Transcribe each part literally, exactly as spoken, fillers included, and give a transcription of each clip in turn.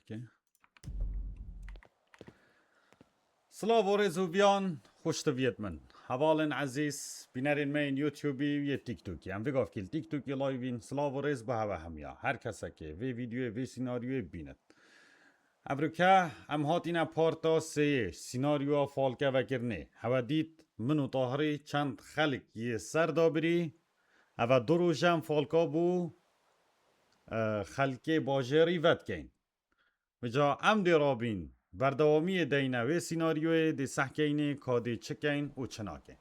Okey. Silav û rêz û viyan, xweştiviyet min. Hevalên ezîz, bînerên me yên YouTubeî û yê TikTokî. Em vê gavkî li TikTokî live în. Silav û rêz bi hewe hemiya. Her kesekê vê vîdyoyê, vê sînaryoyê bînin. Evroke em hatîne parta sêyê, sînaryoya falke vekirinê. Hewe dît, min û Tahirî çend xelk yê ser dabirî. Eve du roj em falka bû, e, xelkê bajêrî vedikeyn. Vêca em dê rabîn, berdewamiyê deyne wê sînaryoyê, dê sehkeynê ka dê çi keyn û çi nakeyn.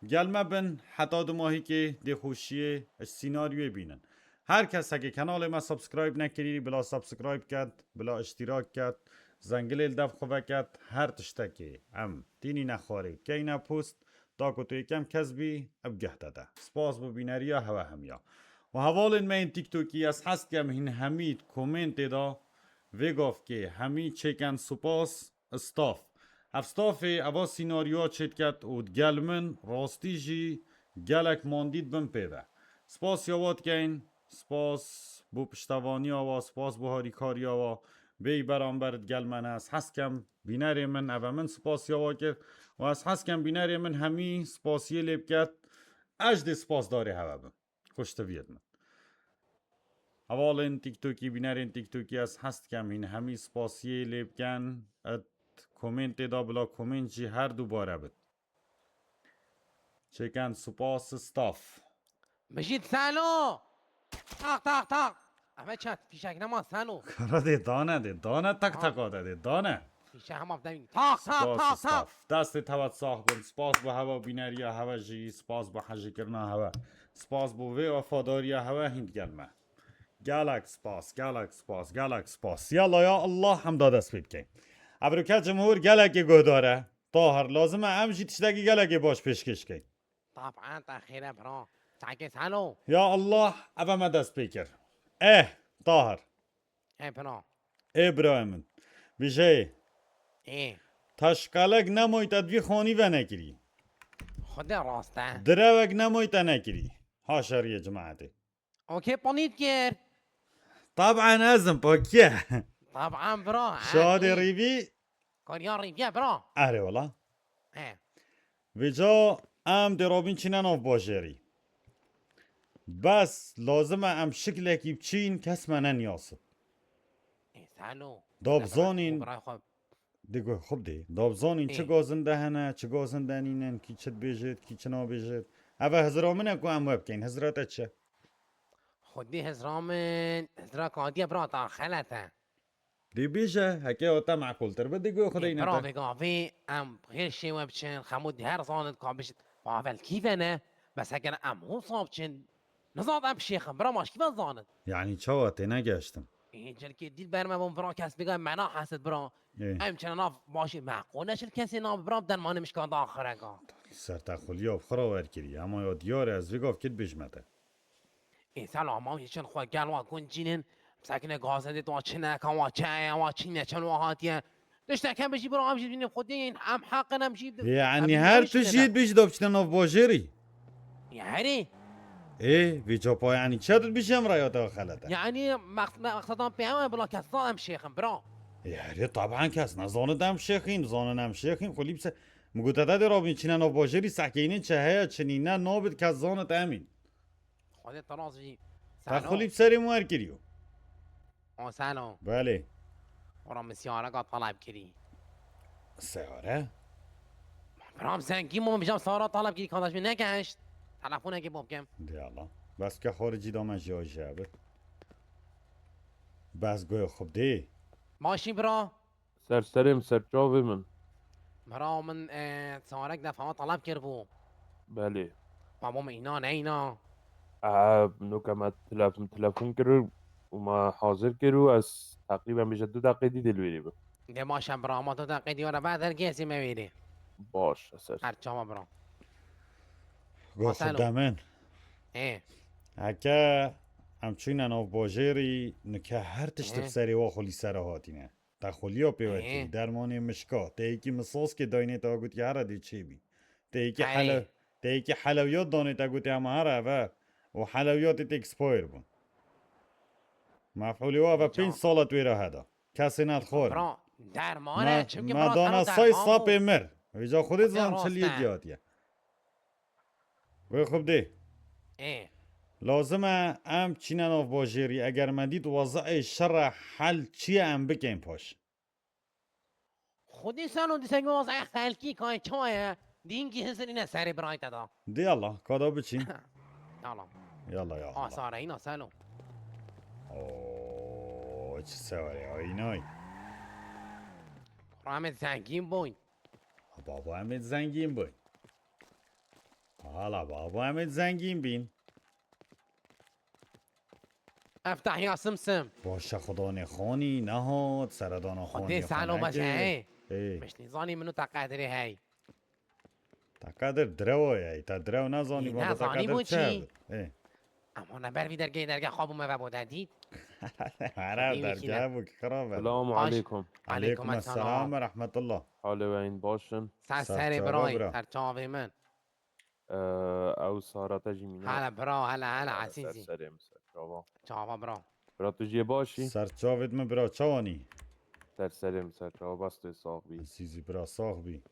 Gel me bin, heta dumahîkê dê xweşiyê ji sînaryoyê bînin. Her kesekê kenalê me subscribe nekirî, bila subscribe ket, bila iştîrak ket, zengilê li dev xwe veket, her tiştekê em tînîne xwarê, keyne post, da ku tu yê kem kes bî, ev geh te de. Spas bo bîneriya hewe hemiya. Û hevalên me yên TikTokî, ez hez dikem hîn hemî komentê de vê gavkê hemî çêken spas, staff. Ev staffê eva sînaryoya çêdiket û digel min rastî jî gelek mandî dibin pê ve. Spasiya wa dikeyn, spas bo piştevaniya wa, spas bo harîkariya wa. Bêyî beramber digel me ne. Ez hez kem bînerê min, eve min spasiya wa kir û ez hez kem bînerê min hemî spasiyê lê biket. Ez dê spasdarê hewe bim. Xweştiviyet min. Hevalên TikTokî, bînerên TikTokî, ez hez dikem hîn hemî spasiyê lê biken. Et komentê da bila koment jî her dubare bit. Çêken spas staff. Mijît Selo! Tak, tak, tak! Eve çet, fîşek nema Selo. Kara dê dane dê, dane tak taka de dê, dane. Fîşek hema demî. Tak, tak, tak, tak! Destê tewe sax bin, spas bo hewe bîneriya hewe jî, spas bo hejîkirina hewe. Spas bo vê wefadariya hewe hîn digel me. Gelek spas, gelek spas, gelek spas. Yala ya Allah hemda dest pê bikeyn. Evroke cumhur gelekê guhdar e. Tahir, lazim e em jî tiştekî gelekê baş pêşkêş keyn. Taban te xêre bira. Çakê Selo. Ya Allah, eve me dest pê kir. Eh, Tahir. Ê bira. Ê birayê min. Bijeyê. Ê. Teşqelek nemayî te di vî xanî venekirî. Xwedê rast e. Direwek nemayî te nekirî. Ha şeriyê cimaetê. Okê, ponît kir. Taban ez im, pokiye. Taban bira. Şadê rîvî. Kariya rîviye bira. Erê wala. He. Vêca em dê rabîn çîne nav bajêrî. Bes lazim e em şiklekî biçîn kes me neniyasin. Ê, Selo. Da bizanîn. Dê guh xwe bidê. Da bizanîn çi gazinde hene, çi gazinde nînin, kî çi dibêjit, kî çi nabêjit. Eve hizira min e ku em we bikeyn. Hizira te çi? Xwedî hizra min, hizira kadiye bira ta xelet e. Dê bêje, heke ya te meqûltir be, dê guh xwe deyne te. Bira vê gavê em xêr şêwe biçin, xemû dê her zanit ka bişit. Pavel kî vene, bes heger em hûsa biçin, nizanit em şêxin, bira maş kî ve zanit. Yanî çawa têne geştim? Ê, cilkê dîl ber me bûn, bira kes bêga me nahesit, bira. Ê. Em çene nav başî meqûl ne çil kesê nav, bira dermanê mişka da xireka. Ser te xuliya bi xira werkirî, hema ya diyar e, ez vê gav kit bêjme te. Ê, selam, ew jî çend xwe gel wa gund cînin, sekine gazendê wa çineka wa çeye wa çîne çend wa hatiye. Tiştek hebe jî bira, em jî bînin xwediyên, em heqin em jî. Yanî her tu jî bêj da biçine nav bajêrî. Ya herî. Ê, vê capa yanî çi tu dibêjî em raya te xelet e. Yanî meqs-, meqsedan pê ew e bila kes zan em şêxin bira. Ê, herî taban kes nezanit em şêxîn, zanin em şêxîn, xwe lî bise. Min got te dê rabîn çîne nav bajêrî, sehkeyînên çi heye, çi nîne, nabit kes zanit em în. Xwedê te razî. Te xulî bi serê min werkiriyo. O Selo. Belê. Ora min siyareka talep kirî. Seyare? Bira, zengî min, bijam sara talep kirî, kardeş min negeşt. Telefonekê bo bikim. Dê Allah. Bes ke xaricî da me jî aje bit. Bes goya xwe dê. Başî bira. Ser serê min, ser çavê min. Bira min, e, sarek defa talep kiribû. Belê. Ma bo min îna neyna. E, noke me telef-, telefon kir û me hazir kir û ez teqrîben bêje du deqê dî dê li wêrê bim. Dê baş e bira, ma tu deqê dî were ve dergêsî me wêrê. Baş e ser. Her çawa bira. Goşe demin. Ê. Heke em çûne nav bajêrî, nike her tişt bi serê wa xwe lî sere hatîne. Te xweliya pê wekî, dermanê mişka, te yekî min saskê dayînê te gotî here dê çêbî. Te yekî hele-, te yekî helewiyat danê te gotî hema here eve û helewiyatê te expire bûn. Mefûlê wa eve pênc sala tu wê re heda. Kesê nedixwar. Bira, derman e, çimkî me bira dana sey sapê mir. Vêca Xwedê zan çi liyê diyatiye. Wê xwe bidê. Ê. Lazim e em çîne nav bajêrî. Eger me dît wezayê şer e, hel çi ye em bikeyn paş. Xwedê seno dîsek wezayê xelkî kayê çawa ye? Dînkî hizir îne serê birayê te da. Dê Allah, ka da biçîn. Yala. Yala ya Allah. Asare îna seno. Oo, çi sewerê aynay. Rahmet zengîn bûyn. Baba em ê zengîn bûyn. Hala baba em ê zengîn bîn. Ev Tahya Simsim. Baş e, Xudanê xanî nehat, seredana xanî. Xwedê salo mezehê. Ê. Mişt nîzanî min û te qedirê hey. Te qedir direwa ye, te direw nezanî, ma te qedir çi hebit? Ê. Ama ne ber vî dergehê dergeh xwe bû me ve bo te dît. Here dergeh bû ki xirab e. Selamu aleykum. Aleykum selam ve rahmetullah. Halê we hîn baş in? Ser serê birayê, ser çavê min. Ew sara te jî mîna. Hele bira, hele, hele, ezîzî. Ser serê min, ser çava. Çava bira. Bira tu jî baş î? Ser çavêt min bira, çawanî? Ser serê min, ser çava, bas tu sax bî. Ezîzî bira, sax bî.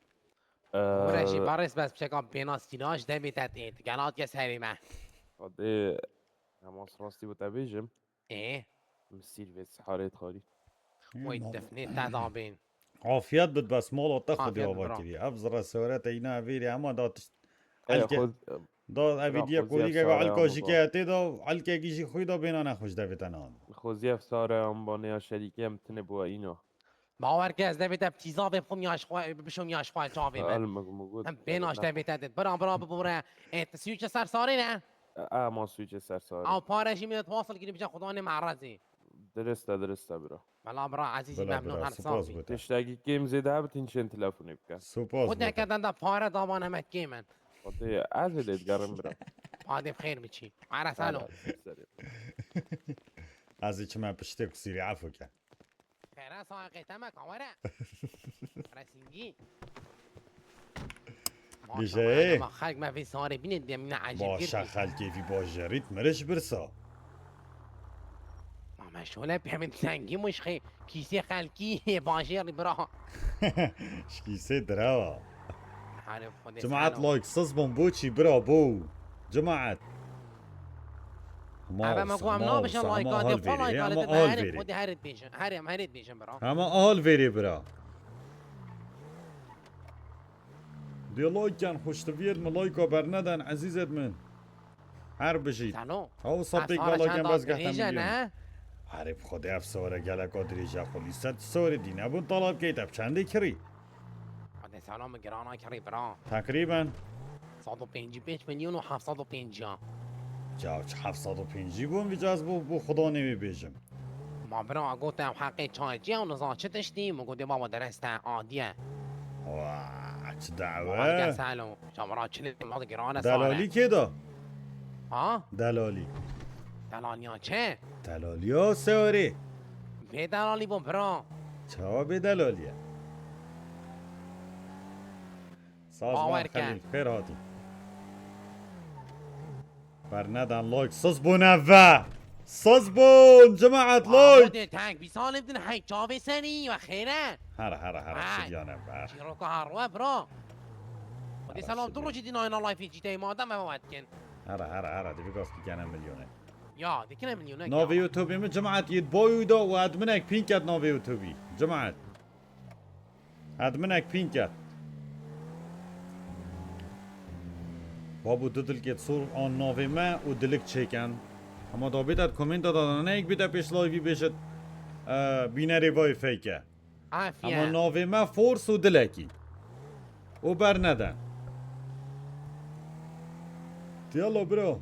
Were jî barês bes çeka pêna sînaj demê te tê. Tu gel hatiye serê me. Xwedê, hemas rastî bo te bêjim. Ê? Misîr vê siharê dixwarî. Wê tifnê te dabên. Afiyet bit, bes mala te xwedê ava kirî. Ev zirre sewere te îna vêrê hema da tişt. Elke da ev vîdiye kolî ke elka jî ke etê da elkekî jî xwî da bêna nexweş devê te nan. Xwezî ev sare ambanê ya şerîkê em tine bû îna. Bawer ke ez devê te tîza vê bixwim ya ji xwe, bişom ya ji xwe çavê me. Em pê naş devê te dit. Bira, bira, bibore. Ê, tu swîçe ser sarê ne? E, e, ma swîçe ser sarê. Ew pare jî min de twasil kirî bice xudanê me rezî. Dirist e, dirist e, bira. Bela, bira, ezîzî, memnun, her sax bî. Tiştekî kêm zêde hebit, hîn çên telefonê bike. Spas. Xwedê ke denda pare davan heme kêm in. Xwedê, ez ê lê digerim, bira. Padê bi xêr biçî. Ara salo. Ez ê çime piştê ku sîrî efû ke. Xêre saeqê te me kawere. Resîngî. Bêje ê. Ma xelk me vê sarê bîne demîne ecêb. Baş e, xelkê vî bajarî mirij birsa. Ma me şole pê min sengî mişxê kîsê xelkî yê bajêrî bira. Ji kîsê direwa. Cemaat, like siz bûn, bo çî bira, bo? Cemaat. Eve me ku em nabêjin like, dê xwe like, ale te herê, xwedê herê dibêjin. Herê em herê dibêjin bira. Hema al verê bira. Dê like ken, xweştiviyêt min like berneden, ezîzêt min. Her bijît. Salo. Ew sapêk bala ken bes gehte milyon. Herê bi xwedê ev sewere geleka dirêje xwe lî ser çi sewere dî nebûn talab keyt ev çendê kirî? Hadi selam girana kirî bira. Tekrîben. Sed û pêncî pênc milyon û heft sed û pêncî. Ya çi heft sed û pêncî bûn vî caz bû, bû xudanê wê bêjim. Ma bira, gote ew heqê çayê çi ye û nizan çi tiştî, min gotê baba dereste adiye. Wa, çi dawe? Baba selo. Çamura çilê ma girane sare. Delalî kê da? Ha? Delalî. Delaliya çi? Delaliya sewrê. Bê delalî bo bira. Çawa bê delalî ye? Sazman Xelîl, xêr hatî. Berneden like, siz bûn eve. Siz bûn, cemaat, like. Hadi tank, bir salim din hey çavê senî ve xêre. Hara, hara, hara, şidiyane ver. Çîroka harwe bro. Hadi selam, tu rojî din ayna live G T A madem eve wetkin. Hara, hara, hara, dibi gaz ki gene milyone. Ya, dikine milyone. Navê YouTube mi cemaat yit boyu da û adminek pin ket navê YouTube. Cemaat. Adminek pîn ket. Babu du dilkê sor an navê me û dilik çêken. Hema da bête komenta da ne yek bête pêş live bêjit, e, bînerê vay feyke. Afiye. Hema navê me Force û dilekî. Û berneden. Yalla bro.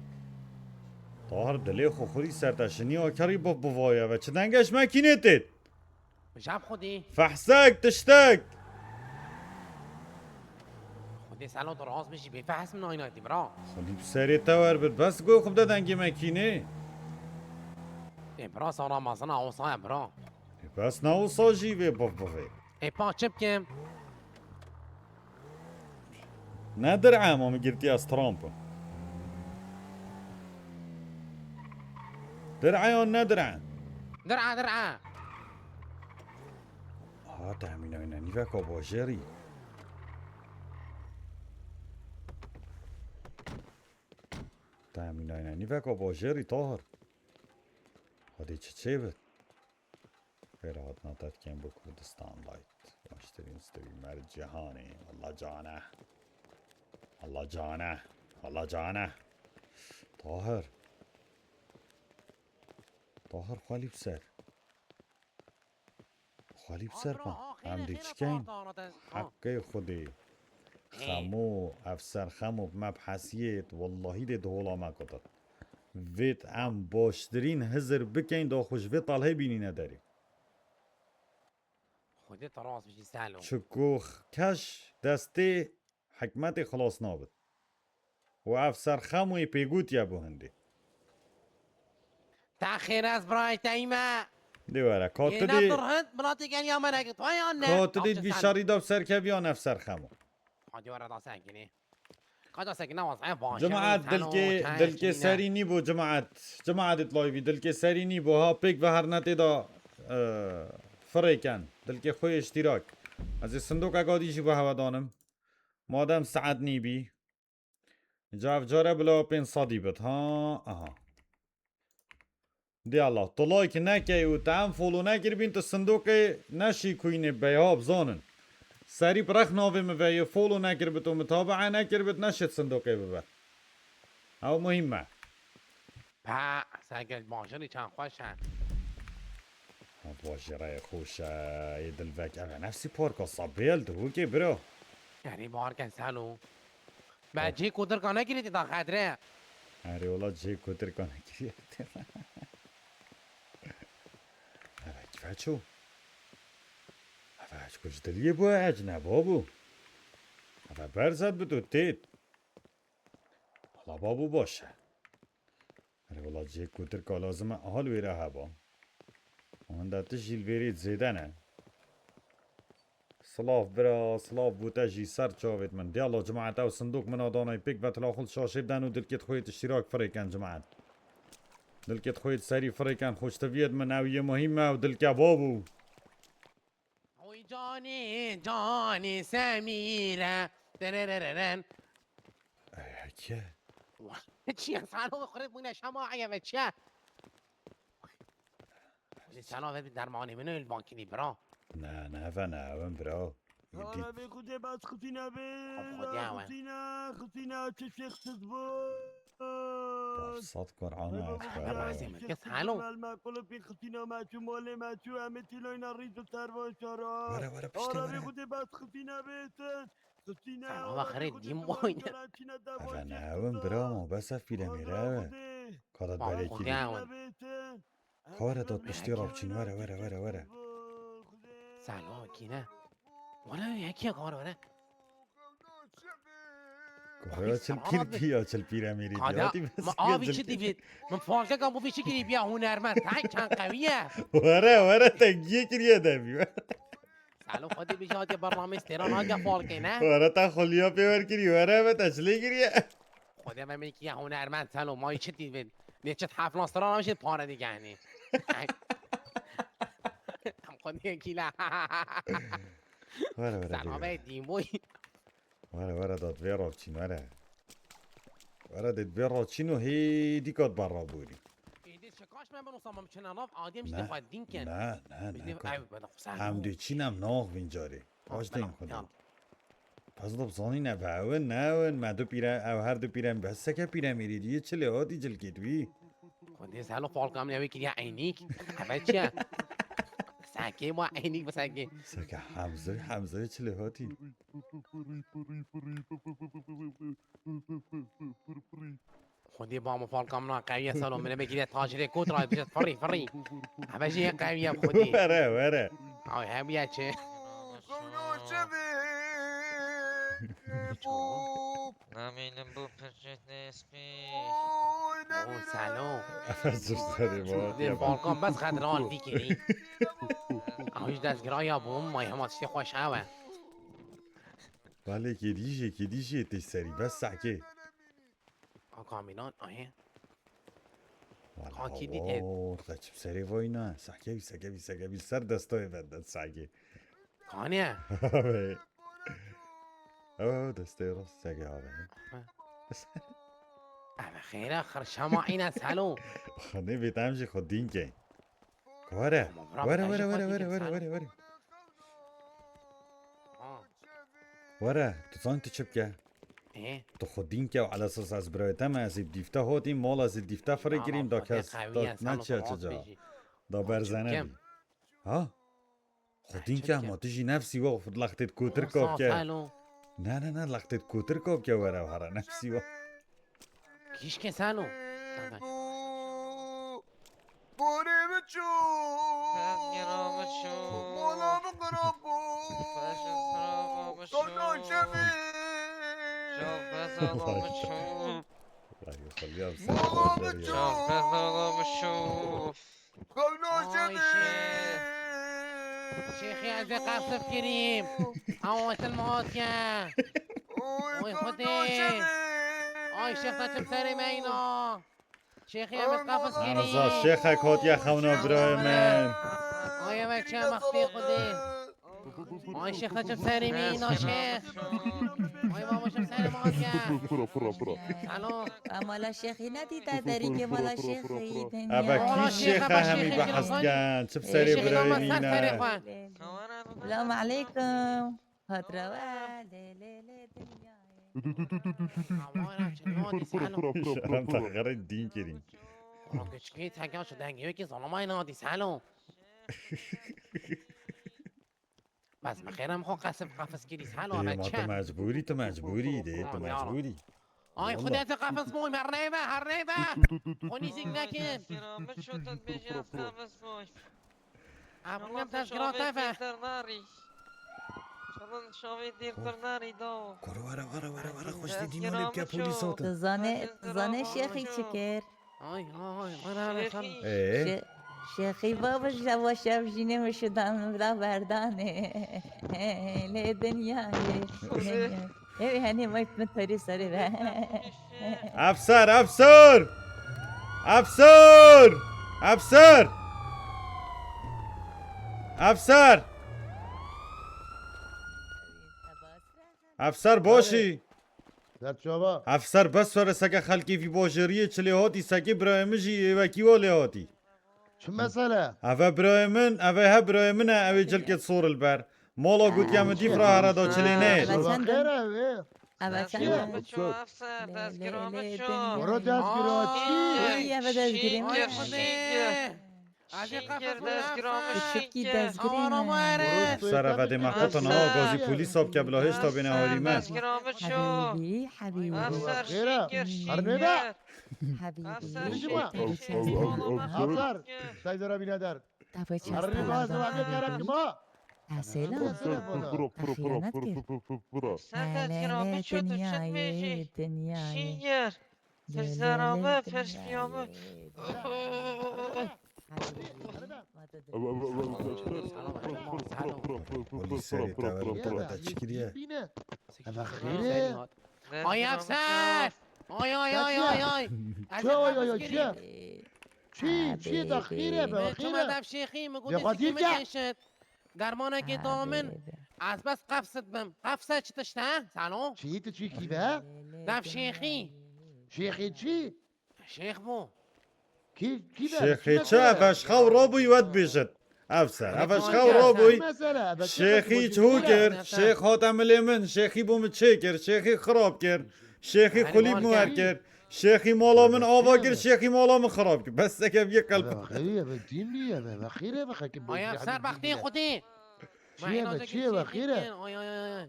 Tahir dilê xwe xurî ser te şinî akerî bif bivaya ve. Çi dengeş me kînê têt? Jab xwedî. Fehsek, tiştek. Xwedî selo tu rast bijî, bê fehs min aynaytî bira. Xwedî bi serê te wer bit. Bes goy xwe bide dengê me kînê. Ê bira, sara mezina osa ye bira. Ê bes ne osa jî vê biv bivê. Ê pa çi bikim? Ne dir'e, ma min girtiye ez Trump im. Dir'e yan ne dir'e? Dir'e, dir'e. Ha, te hemî nayne nîveka bajêrî. Te hemî nayne nîveka bajêrî, Tahir. Hadê çi çêbit? Xêr hatina te dikin bo Kurdistan Light. Baştirîn stewî mer cîhanê. Allah cane. Allah cane. Allah cane. Tahir. Tahir, xwelî bi ser. Xwelî bi ser xwe. Em dê çi keyn? Heqê Xwedê. Xemo, ev ser Xemo bi me bihesiyêt, wellahî dê di hola me kutit. Vêt em baştirîn hizir bikeyn, da xwe ji vê talhê bînîne derê. Xwedê te rast bijî Selo. Çi ku keş destê hikmetê xilas nabit. Û ev ser Xemoyê pêgotiye bo hindê. Te xêr ez birayê te îme. Dê were, ka tu dê, dirhind, milatê gel ya me nekit, vay anne. Ka tu dê bi şerî de bi ser keviyan ev ser Xemo. Hadi were da sekinî. Ka da sekinî, ne waz, e, baş. Cemaat, dilkê, dilkê serî nî bo, cemaat. Cemaat it layvî, dilkê serî nî bo, ha pêk ve her netê da, e, firêken. Dilkê xwe yê iştîrak. Ez ê sindokeka dî jî bo hewe danim. Madem saet nî bî. Ca ev care bila pênc sedî bit, ha? Aha. Dê Allah, tu like nekey û te em follow nekiribîn, tu sindokê neşî kuyînê bibeyê, ha, bizanin. Serî bi rex navê min ve yê follow nekiribit û mitabae nekiribit, neşêt sindokê bibe. Ew muhîm e. Pa, sergel bajarî çend xweş e. Ha, bajarê xweş e, yê dilvek. Ev e nefsî parka Sabiyel Duhokê, bro. Erê, bar ke Selo. Be cihê kotirka nekirî tê da xetre. Erê, wela cihê kotirka nekirî tê. Eve kîfe çû. Eve hiç ku ji diliyê bû, ecneba bû. Eve berzet bi tu têt. Wala babû baş e. Erê wala cihê kotirka lazim e, aha li wêre heba. Hunda tu jî li vêrê zêde ne. Silav bira, silav bo te jî ser çavêt min. Dê Allah cemaet ew sindok min adanay pêk ve tila xwe li şaşê biden û dilkêt xwe yêt iştîrak firêken cemaet. Dilkêt xwe yêt serî firêken, xweştiviyêt min ew yê muhîm e ew dilke babû. Oy canî, canî Semîre. Dererereren. Ey, heke. Çi ye? Salo xirib bûne şema eye ve çi ye? Salo ve bir dermanê min öl bankini bira. Ne, ne, ve ne, ew in bira. Xala vê xwedê bas xifîne bê. Xifîne, xifîne, xifîne, çi şêxsiz bû. Sat Kur'an ayet. Helo. Elma kulupî xifîne me çû, molê me çû, em ê tîloyna rîz û servan şara. Were, were, piştê were. Xala vê xwedê bas xifîne bê te. Xifîne, xala vê xirê dîm boyne. Eve ne, ew in bira, ma bes ev pîremîre ev e. Kadat berekî. Kare dat piştî re biçîn, were, were, were, were. Salo kîne. Were, yekî ye, kare were. Kare çil pîr pî ya, çil pîr emîrî. Kare, ma avî çi dîvît? Min falkeka bo vî çi kirî biya hunermend. Tay çend qewî ye. Were, were, te giyê kiriye devî. Salo xwedî bijî hatiye bernameyê stêran hatiye falkê ne? Were te xweliya pê wer kirî, were ve te çilê kiriye. Xwedê me mê kiye hunermend Selo, ma yî çi dîvin? Nê çi heflan stran navşin pare digenî. Em xwedê kîle. Were, were, Selo bê. Be dîmoy. Were, were, dat vê ravçîn, were. Were, dê vê ravçîn û hê dîkat berra borî. Êdî şikaş me bin û samam çine nav, adem ji xwe din ken. Ne, ne, ne, ne. Ev bada xwe Selo. Em dê çîn em naxvîn carê. Paş deyin xwe. Pez dib zanîne be ew in, ne ew in, me du pîre, ew her du pîre, bes seke pîre mîrî dî, çi lê hatî cilkê tu yî? Xwedê Selo falka min ew ê kiriye eynîk. Eve çi ye? Sekê ma eynîk bi sekê. Seke Hemze, Hemze çi lê hatî? Xwedê ba min falka min a qewiye Selo, min ê kiriye tacirê kot ra, bije firî, firî. Eve jî yê qewiye xwedê. Were, were. Ay, hewiye çi? Namînim bu pirçetê spî. Oy, Selo. Zustari. Dê balkan bes xedran dîkirî. Ew ji destgiraya bûm, may hema tiştê xweş ew e. Belê kêdî jê, kêdî jê tê serî, bes sehkê. A kamînan, ayê. Wala Kakî dî tê. Hawar, te çi bi serê vayî ne? Sehkevî, sekevî, sekevî, ser destayê ve de sehkê. Kaniye. Abi. Ew destê rast sege abi. Eve xêre xirşema îne selo. Xanê bêtem jî xwe dîn ke. Were. Ama bırak, Were, ben were, jî were, xwe were, dînim were, selo. Were, were. Ha. Were, tu zan tu çi bike? E? Tu xwe dîn ke û elesas ez birayê te me, ez ê bi dîfte hotîm, mala ez ê dîfte firê Ama kirîm, da xwedê kes, qewiye, da selo neçiya tu çi cat ca. Bêjî. Da Ama berzene çimkim. Bî. Ha? Xwedîn ke ama tu jî nefsî we lextê kotir kop ke. Ne, ne, ne, lextê kotir kop ke were hara nefsî we. Kîşke sano. Borê biçû. Tezgera biçû. Mola biqira bû. Peşin sirava biçû. Tona çemî. Şaf bezala biçû. Mola biçû. Şaf bezala biçû. Xewna Ay, çemî. Şêx. Şêxî ez ê qefsif kirîm. Ew til mot ke. Oy, Oy, xewna Xwedê. Çemî. Ay, Şêx te çim serê me îna. Şêxî em ê qefis kirîm. Aniza, şêxek hatiye xewna birayê min. Ay, ev çi em extê Xwedê. Ay, Şêx te çim serê me îna, Şêx. Ay, baba, çim serê me hatiye. Pira, pira, pira, pira. Salo. Mala şêxî nedîte derîkê mala şêxî. Eve kî şêxe hemî behs dikin? Çi serê birayê mîne? Selam aleykum. Hatra we lê lê lê dinyayê. Şerem te xerê dîn kirî. Küçükü teka şu dengiyo ki zalamayın hadi salo. Bes me xêrem xo qesif qefis kirî salo. Ê, ma tu mecbûrî, tu mecbûrî, dê, tu mecbûrî. Ay, Xwedê te qefis boy, me rêve, her rêve. Xwe nîzîk nekin. Tezgera min şo te dibêje ez qefis boy. Em Yallah, em tezgera te ve. Şalan şavê dêr tirnarî da. Koro were, were, were, were, xweş dî dînanê bike polîs hatin. Tu zane, tu zane şêxî çi kir? Ay, ay, were, were, şan. Ee? Şê-, şêxî babiş, şev, şev jînê min şidan min vira berdanê. Lê dinyayê, dinyayê. Ew henê mayt min terî serê ve. Efser, efser! Efser! Efser! Efser! Efser başî. Ser çava. Efser bes were seke xelkê vî bajêriyê çi lê hatî, sekê birayê min jî êvekî wa lê hatî. Çi mesele? Eve birayê min, eve he birayê min e, ew ê cilkê sor li ber. Mala gotiye min dîf re here da çilê nê. Eve çend e? Eve çend e? Biço, Efser, dezgira biço. Wero dezgira çi? Ay, eve dezgirê min. Şîngir, şîngir. Şîngir, dezgira min, şîngir. Şîngir. Sere vedê me qatan ha, gazî polîsa bike bila hêşta bêne harî me. Dezgira biço. Habîbî, habîbî. Efser, şîngir, şîngir. Habîbî. Efser, şîngir. Efser, seyzera bîne der. Tavê çasta. Arre, baz, baz, kerem ki ma. Esela. Te xiyanet kir. Sen dezgira biço, tu çi dibêjî? Şîngir. Firzera me, firziya me. Polîs serê te ve, te çi kiriye? Eve xêr e. Ay, Efser! Ay, ay, ay, ay, ay! Çi, ay, ay, ay, çi? Çi, çi de xêr e, be xêr e? Çima dev şêxî mi gotin sikê min keşit? Dermanekê da min, ez bes qefsit bim. Qefse çi tişt e? Salo? Çi, tu çi kî be? Dev şêxî. Şêxê çi? Şêx bû. Kî, kî be? Şêxê çi? Ev eşxew rabûy we dibêjit. Ev ser. Ev eşxew rabûy. Şêxî çi hû kir? Şêx hate milê min. Şêxî bo min çê kir? Şêxî xirab kir. Şêxî xulî min wer kir. Şêxî mala min ava kir, şêxî mala min xirab kir. Bes seke bîye qelb. Eve xêr e, eve dîn bîye, eve xêr e, eve xekî. Ay, Efser, bextê xwedî. Çi ye be, çi ye be, xêr e? Ay, ay, ay, ay.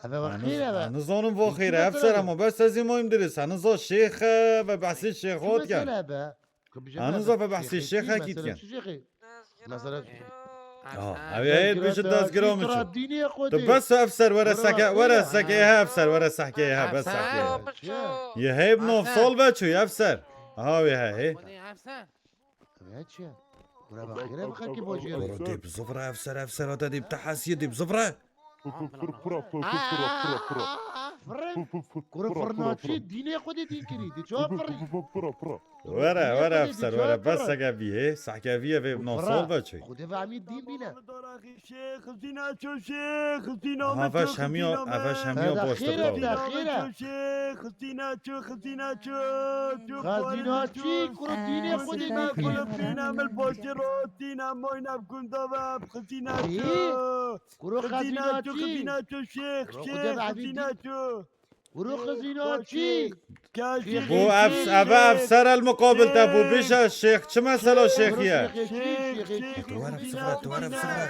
Eve xêr e be. Ez nizanim va xêr e, Efser, ama bes ez ê mayim dirê. Ez niza şêx e, ve behsê şêxat ken. Çi mesele be? Ez niza ve behsê şêxekî dikin. Çi şêxî? Mesela. Aha, ev ê bêjit dezgira min çû. Tu bes Efser were seke, were seke he Efser, were seke he, bes seke. Ye he bi nav sal ve çû Efser. Aha, wê he he. Ev çi ye? Bura bak, yere bak ki bocayı. Kuro dê bi zivre Efser, Efser hate dê bi te hesiye dê bi zivre. Kuro fırnaçı dînê xwe dê dîn kirî. Dê çawa firî? Were, were efser, were. Bes seke bî hê, seke bî evê nasol be çi. Xwedê ve emî dîn bîne. Şêx, Zîna ço, Şêx, Zîna me ço, Zîna me. Eve şemiya, eve şemiya boş dikta. Xêre, xêre. Şêx, Zîna ço, Zîna ço, ço. Xezîna çi, kuro dînê xwedê me. Kuro dîne mil boşê ro, dîne moyne gunda ve, Zîna ço. Kuro xezîna çi? Xezîna ço, Şêx, Şêx, Zîna ço. Kuro xizîna çi? Bu ev, ev, ev ser el muqabil te bû. Bêje şêx, çi mesela şêxiye? Şêx, şêx, şêx, tu were bi sifre, tu were bi sifre.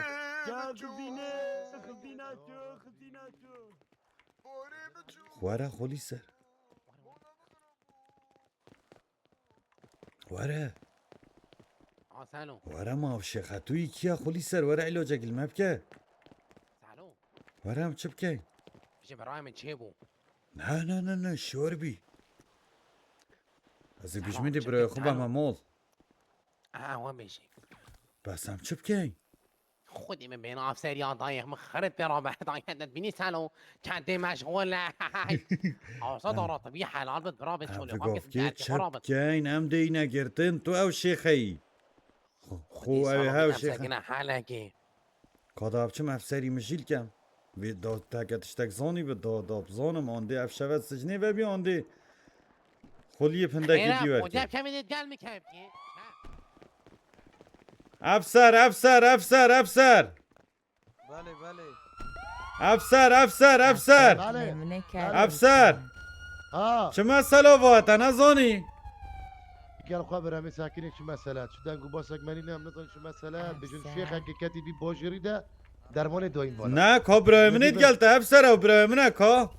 Were xulî ser. Were. A, Salo. Were ma ev şêxe tu yî kiya xulî ser, were îlocek li me bike. Salo. Were em çi bikeyn? Ji birayê min çêbû. Ne, ne, ne, ne, şor bî. Ez ê bijmî dê birayê xwe beme mol. A, wan bêjî. Bes em çi bikeyn? Xwedî min bêna afseriya dayê min xirit pê rabe dayê te dibînî Salo. Çendê meşxul e. Awsa da ratibî helal bit bira bit şolê xwe bit derkê xwe rabit. Keyn em dê yine girtin tu ew şêxeyî. Xo ew hev şêxe. Gine helekê. Ka da biçim efserî min jîl kem. Vê da teke tiştek zanî bi da da bizanim andê ev şevet sicnê vebî andê. Xuliyê pindekê dî werkê. Efser, efser, efser, efser. Belê, belê. Efser, efser, efser. Belê. Efser. Ha. Çi mesele va te nezanî? Gel xwe biremê sakinê çi mesele. Çi deng û basek menî ne em nezanî çi mesele. Bijin şêxekê ketî vî bajêrî de dermanê dayîn bana. Ne, ka birayê min ê digel te efser ew birayê min e ka.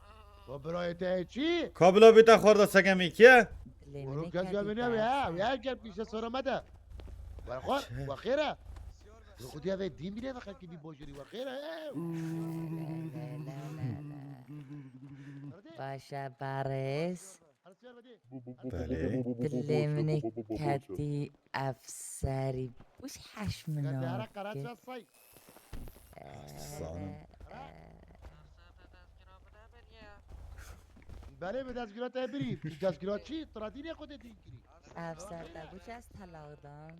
Wa birayê te çi? Ka bila bê te xwarda segemê kiye? Oğlum gel gel beni abi ha. Ya gel bir şey sorama da. Wa xwar, wa xêr e. Xudiya ve din bile ve xelkê bî bojirî wa xêr e. Baş e, Barês. Belê. Dilê min ê ketî efserî. Bûş heş min. Gel dehara Karaca say. Zanim. Belê bi dezgira te birî. Tu dezgira çi? Tu ra dînê xwe de dîn kirî. Ev ser te bû çi ez telaq dan?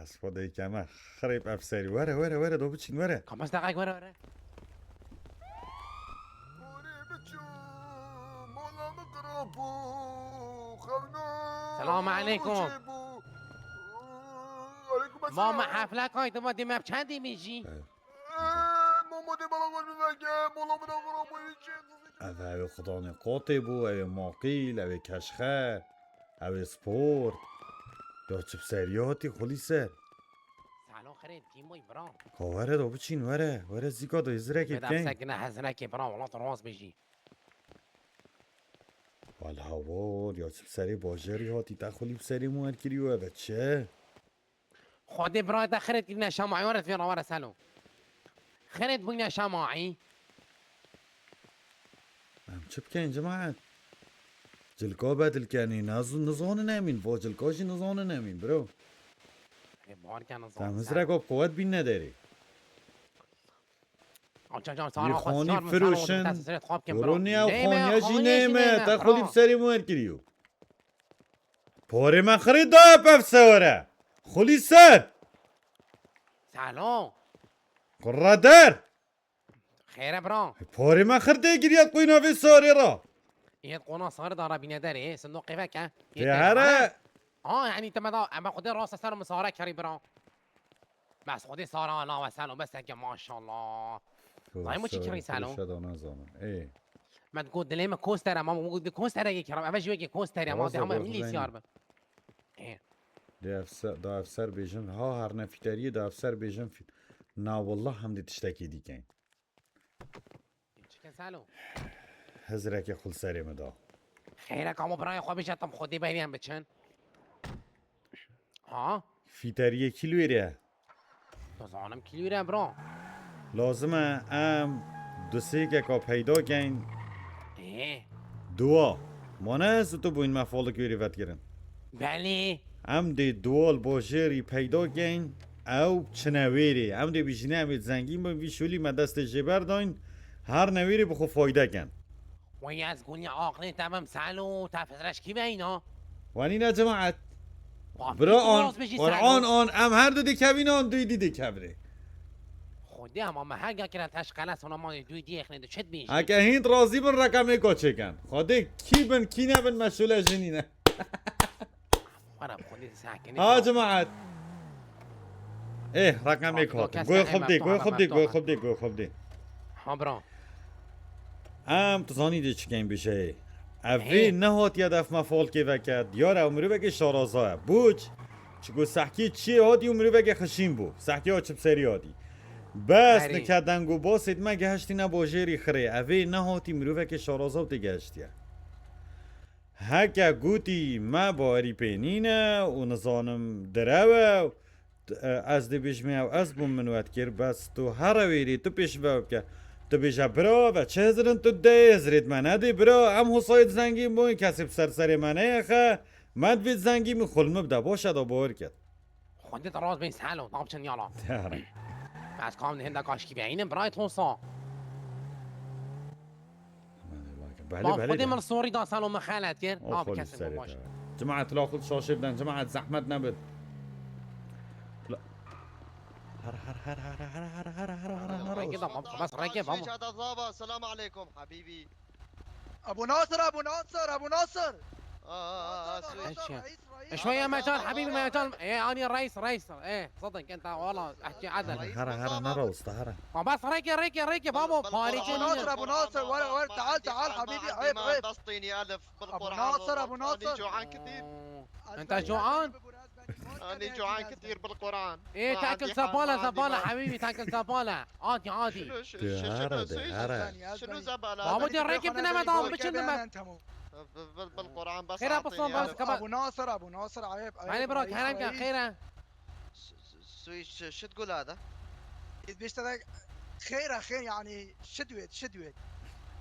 Ez xwe de keme xirêb ev serî. Were, were, were, do biçîn, were. Kamas deqek were, were. Selam aleykum. Mama, hefle kaydı mı demem çendi mi jî? Ev ew xudanê qotê bû, ew ê maqîl, ew ê keşxe, ew ê sport. Ya çi bi serî hatî xulî ser? Salon xirê, kîmoy bira. Ka were do biçîn, were, were zîka do hizrekê bikeyn. Sekine hezrekê bira, welat rast bêjî. Wal hawar, ya çi bi serê bajarî hatî, te xulî bi serê min werkirî û eve çi? Xwedê birayê te xirêt kirîne şemaî, were vê re were selo. Xirêt bûyne şemaî. Em çi bikeyn cemaet? Cilka bedil kenî, naz-, nizanin emîn, va cilka jî nizanin emîn, bro. Ê, bar ke nizanin. Te hizrek op quwet bîn nederê. Aça can, sara xwe, xanî sar min, firoşin, sar min, sar min, xab kem, bro. Roniya xaniya jî neyme, te xulî bi serê min werkiriyo. Porê me xirê daye pev sewere. Xulî ser. Salo. Kurre der. Xêre bira. Porê me xir tê giriya qoyna vê sarê ra. Yet qona sarê da rabîne derê, sindoqê veke. Tê here. Ha, yani te me da, ema xwedê rasta ser min sare kerî bira. Bes xwedê sare ala ve selo, bes eke maşallah. Dayê min çi kirî selo? Şeda nazanim. Ê. Me digot dilê me koster e, ma min got koster e kiram. Eve jî wekî koster e, ma dê hema milî siyar be. Ê. Dê efser, da efser bêjin. Ha, herne fîteriyê da efser bêjin fî-, na wallah hem dê tiştekî dîkeyn. Çikin selo? Hizreke xul serê min da. Xeyre kamo birayê xwe bije tam xwedê berî em biçin. Ha? Fîteriyê kîlwêrê ye. Dizanim kîlwêrê ye bira. Lazim e em du sêkeka peyda keyn. Ê. Duwa. Mane ez û tu bûyn me falik wêrê vetkirin. Belê. Em dê duwa li bajêrî peyda keyn. Ew çine wêrê. Em dê bijîne em ê zengîn bin. Vî şolî me destê jê berdayn. Her newêrê bi xwe fayde ken. Wey ez gulî aqlê te bim selo, te fizreş kî veyna? Wanîne cemaet. Bira an, Quran an, em her du dikevîn an, duy dî dikevînê. Xwedê ama me her ga kirin teşqele, sonra ma duy dî yexne de çet bîn. Heke hîn razî bin, reqemê koçê ken. Xwedê kî bin, kî nebin, meşûle jinî ne. Wara xwedê sakinî. Ha cemaet. Eh, reqemê koçê. Goy xwe bidê, goy xwe bidê, goy xwe bidê, goy xwe bidê. Ha bira. Em tu zanî dê çikeyn bişeyê. Ev vê nehatiye def me falkê veke. Diyar e, ew mirovekê şaraza ye. Boç? Çiku sehkê çiyê hatî û mirovekê xişîn bû. Sehkê ha çi bi serî hatî. Bes nike deng û basêt me gehiştîne bajêrî xirê. Ev vê nehatî mirovekê şaraza û tê gehiştiye. Heke gotî me bawerî pê nîne û nizanim direw e, e, ez dibêjim ew ez bûm min we dikir, bes tu here wêrî tu pêş ve bike. Tu bêje bira ve çi hizir in tu dê hizirêt me nedê bira, em hosayêt zengîn bûn, kesê bi ser serê me neyexe, me divêt zengîn min xul min bide, baş e da bawer ket. Xwendê te rast bê selo, ne biçin yala. Yare. Ez kam hindek aşkî ve înim birayê Tosa. Belê, belê. Xwedê min sorî da selo min xelet kir. O xwelî serê te. Cemaet, la xwe şaşê biden, cemaet, zehmet nebin. La-, her, her, her. Rengê da, bas rengê, bas. Selamu aleykum, habibi. Abu Nasir, Abu Nasir, Abu Nasir. Aa, Nasir, Nasir, reis, reis. Şoye mecal, habibi, mecal. E, ani reis, reis. E, صدق انت والله احكي عدل. Hara, hara, nara usta, hara. Ma bas reke, reke, reke, babo, parî. Abu Nasir, Abu Nasir, ورا، ورا، تعال، تعال حبيبي، عيب، عيب. بسطيني ألف بالقرآن. Abu Nasir, Abu Nasir. أنا جوعان كثير. انت جوعان؟ أنا جوعان كثير بالقرآن. ايه، تاكل زبالة، زبالة حبيبي، تاكل زبالة. عادي، عادي. شنو، شنو، شنو، شنو، شنو زبالة؟ ما بدي الركب دنا ما دام بشنو ما. بال-، بال-، بالقرآن بس خير، أعطيني بصل، بس ألف. كبار. أبو ناصر، أبو ناصر، عيب، عيب، هاني براك، رئيس، هاني براك، رئيس. خيرة. س-، س-، شو تقول هذا؟ بيشتغل خيرة، خير، يعني، شدوت، شدوت.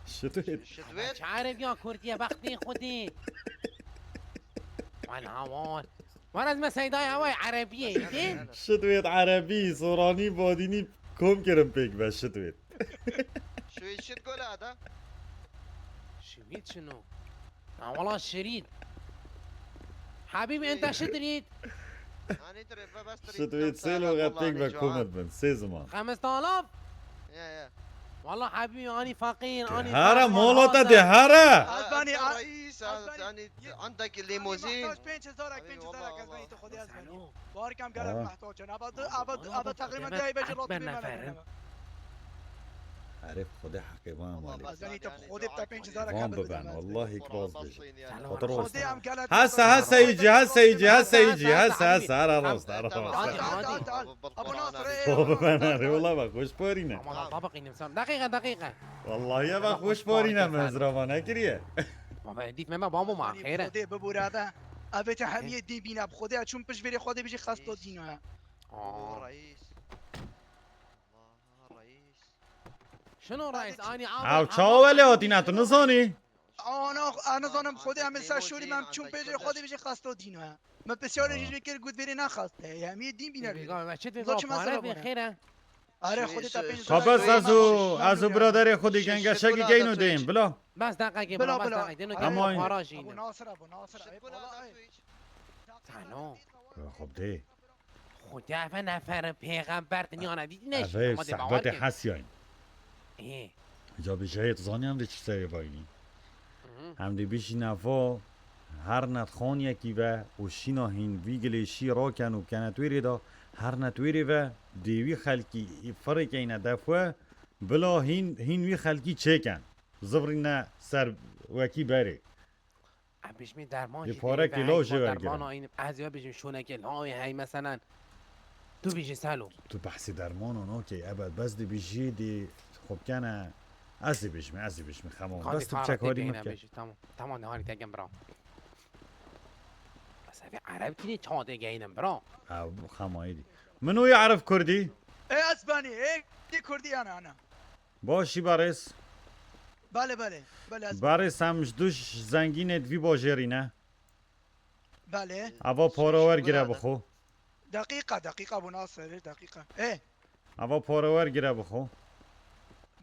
شدوت. شدوت؟ مش عارف يا كردي يا بختي خدي. وين هون؟ وين اسمه سيداي هواي عربية، إيدي؟ شدوت عربي، سوراني، باديني، كوم كرم بيك بس شدوت. شو، شو تقول هذا؟ شويت شنو؟ آه، والله شريت. حبيبي، أنت شو تريد؟ أنا تريد، بس تريد شو تريد؟ سي لغة بيك بكومت بن، سي زمان. خمسة آلاف؟ يا، يا. والله حبيبي، أنا فقير، أنا هارا، فقير، مولوتا دي هارا. أزباني، يا رئيس، أزباني. أزباني، عندك الليموزين. محتاج بينش زارك، بينش زارك، أزباني، تاخذ يا أزباني. بارك أم قالك محتاج. أنا أبى، أبى، أبى تقريبًا داي بيجي لوت بيما لك. عارف خدي حقي ما مالي. أزباني، تاخذ بتاع بينش زارك. وان ببان، والله كباز بيجي. هسه، هسه يجي، هسه يجي، هسه يجي، هسه، هسه، هرا راس، هرا راس. تعال، تعال، تعال. أبو ناصر، إيه. ببان، والله ما خوش بورينا. طبق إني مسام. دقيقة، دقيقة. والله يا ما خوش بورينا، مزرمان، هكريه. ما بديت ما بابو مع خيره. خدي ببو رابا. أبيت حمية دي بينا بخدي، أشوم بش فيري خدي بيجي خاص تو دينو. آه. رئيس. شنو رئيس؟ أني عاود. Ew çawa welê hatîne, tu nizanî? Ana, ana zanim xwedê em ê ser şûrî me, em çûn pêşê xwedê bijî xesto dîn e. Me pisyarê jî jê kir, got vêrê nexaste. Em yê dîn bîne. Çi dê xêr e? Are xwedê te pênc. Xwe bes ez û, ez û biraderê xwe dî gengeşekî keyno deyim, bila. Bes deqekê, bila, bes deqekê. Dêno keyno para jî. Abu Nasir, Abu Nasir. Salo. Xwe bidê. Xuda ve nefer pêxember dinyana dît neşî. Ev ê sohbetê hesiyayî. Ê. Ca bi jeyê tu zanî em dê çi serê vayî. Hı hı. Em dê bişîne vo her netxaniyekî ve û şîna hîn vî gilêşî raken û kenetwêrê de her netwêrê ve dê wî xelkî firêkeyne def we bila hîn, hîn wî xelkî çêken. Zivrîne ser wekî berê. Em bijimê derman jî dê parekî lo jê wergire. Dermana înim ez ya bijim şonekê lawê hey meselen. Tu bijî selo. Tu behsê dermana nakey, ebed bes dê bijî dê xwe bikene. Ez dê bijimê, ez dê bijimê, xema. Bes tu çek harî min bike. Tamam, tamam, de harî tekin bira. Bes evê Ereb kî çawa tê geyînim bira? Ew xema êdî. Min û ya Ereb Kurdî. Ê ez benî, ê kurdî ana ana. Başî barêz. Belê, belê, belê, ez barêz em ji du zengînê di vî bajêrî ne. Belê. Ava para wergire bi xwe. Deqîqa, deqîqa, Abu Nasir, deqîqa. Ê. Ava para wergire bi xwe.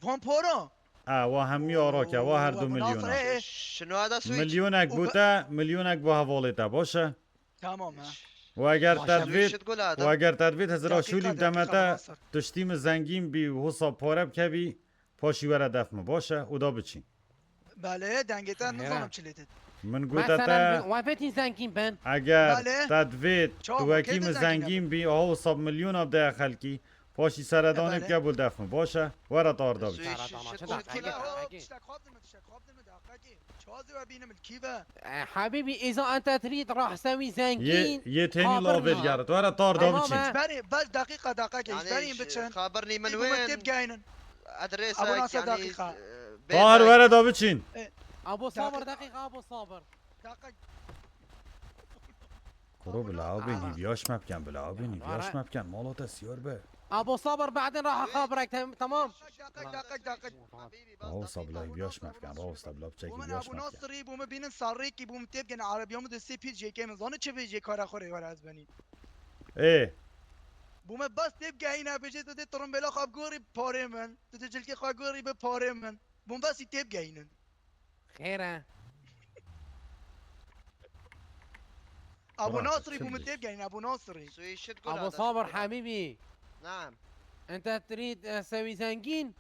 Van para? A, wa hemî arake, wa her du milyona. Şunu ada switch. Milyonek bû te, milyonek bû hevalê te, baş e? Tamam ha. Û eger te divêt, û eger te divêt hizra şûlî bideme te, tu ji tî min zengîn bî û wisa pare bikevî, paşî were def min, baş e? Û da biçîn. Belê, dengê te nizanim çi lê dit. Min gote te, we fetî zengîn bin. Eger te divêt tu wekî min zengîn bî, aha wisa milyona bide xelkî, paşî seredanê bike bû def min, baş e? Were te arda biçîn. Tiştek xwe bidin min, tiştek xwe bidin min, deqekê. Çawa zê we bînim li kî ve? E, Habîbî, îza ente tirî rahsewî zengîn. Yê, yê tênî lavê digerit. Were tar da biçîn. Berê, bes deqîqa, deqekê, ji berî biçin. Xabirnî min wên. Tê bigeynin. Adresa, yanî, deqîqa. Tar were da biçîn. Abo Sabir, deqîqa, Abo Sabir. Deqek. Kuro bila abê nîviyaş me biken, bila abê nîviyaş me biken. Mala te siyar be. Abo Sabir, badin raha xabirek, tamam. Deqek, deqek, deqek. Rawesta bila hîviyaş me biken, rawesta bila piçekî hîviyaş me biken. Nasirî bû min bînin sarrêkî bû min têbgene erebiya min de sê pîr jêkê min zane çi vê jê kara xwe rê were ez benî. Ê. Bû min bes têbgehîne bêjê tu dê tirimbêla xwe bigorî parê min. Tu dê cilkê xwe gorî bi parê min. Bû min besî têbgehînin. Xêr e. Abu Nasrî bû min têbgehîn, Abu Nasrî. Abu Sabir Habîbî. Naam. Ente tirî, e, sewî zengîn?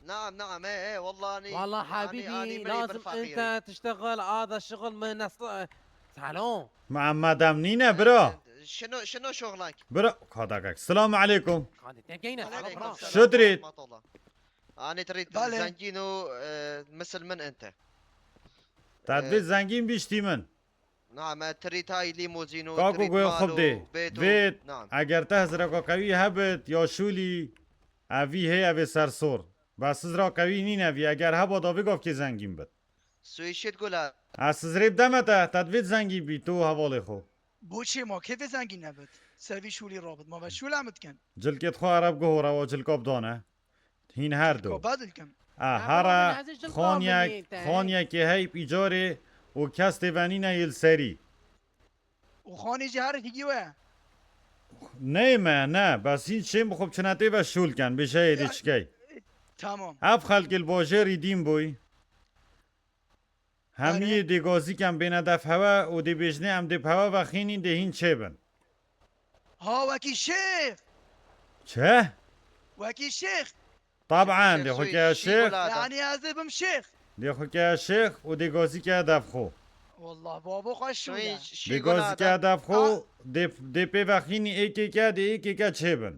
Naam, naam, ê, ê, wallah, anî, Wallah anî, Habîbî, anî, lazim ente tiştexil, ada şixil min nesl-, Salo. Muhammed em nîne, bira. Şino, şino şoxlak. Bira, kadakak. Selamu aleykum. Kadî, têbgehîne, salo, bira. Şudrît. Anî tirî zengîn û, e, misil min ente. Te divê zengîn bî ji tî min. Naam, e, tirî tayî lîmuzîn û tirî mal û bêt û, vêt, naam. Eger te hizreka qewî hebit, ya şûlî, ev vî hê ev ê sersor. Bes hizra qewî nîne vî, eger heba da vê gavkê zengîn bit. Swêşêt gula. Ez hizrê bideme te, te divêt zengîn bî, tu û hevalê xwe. Bo çê ma kê vê zengîn nebit? Ser vî şûlî rabit, ma ve şûl em dikin. Cilkê xwe ereb guh û rewa cilka bidane. Hîn her du. Ko badil kim. A, hera xanyek, xanyekê hey îcarê û kes tê venîne yê li serî. Û xanî jî her hîgî we. Ney me, ne. Bes hîn çêm bi xwe biçine tê ve şûl ken, bêje êdî çikey. Tamam. Ev xelkê li bajêrî dîn bûy. Hemiyê dê gazîken bêne def hewe û dê bêjnê em dê bi hewe ve xînîn dê hîn çêbin. Ha, wekî şêx. Çi? Wekî şêx. Taban, dê xwe ke şêx. Yanî ez ê bim şêx. Dê xwe ke şêx û dê gazîke def xwe. Wallah, babo xwe şû ye. Dê gazîke def xwe, dê, dê pê ve xînî êkê ke, dê êkê ke çêbin.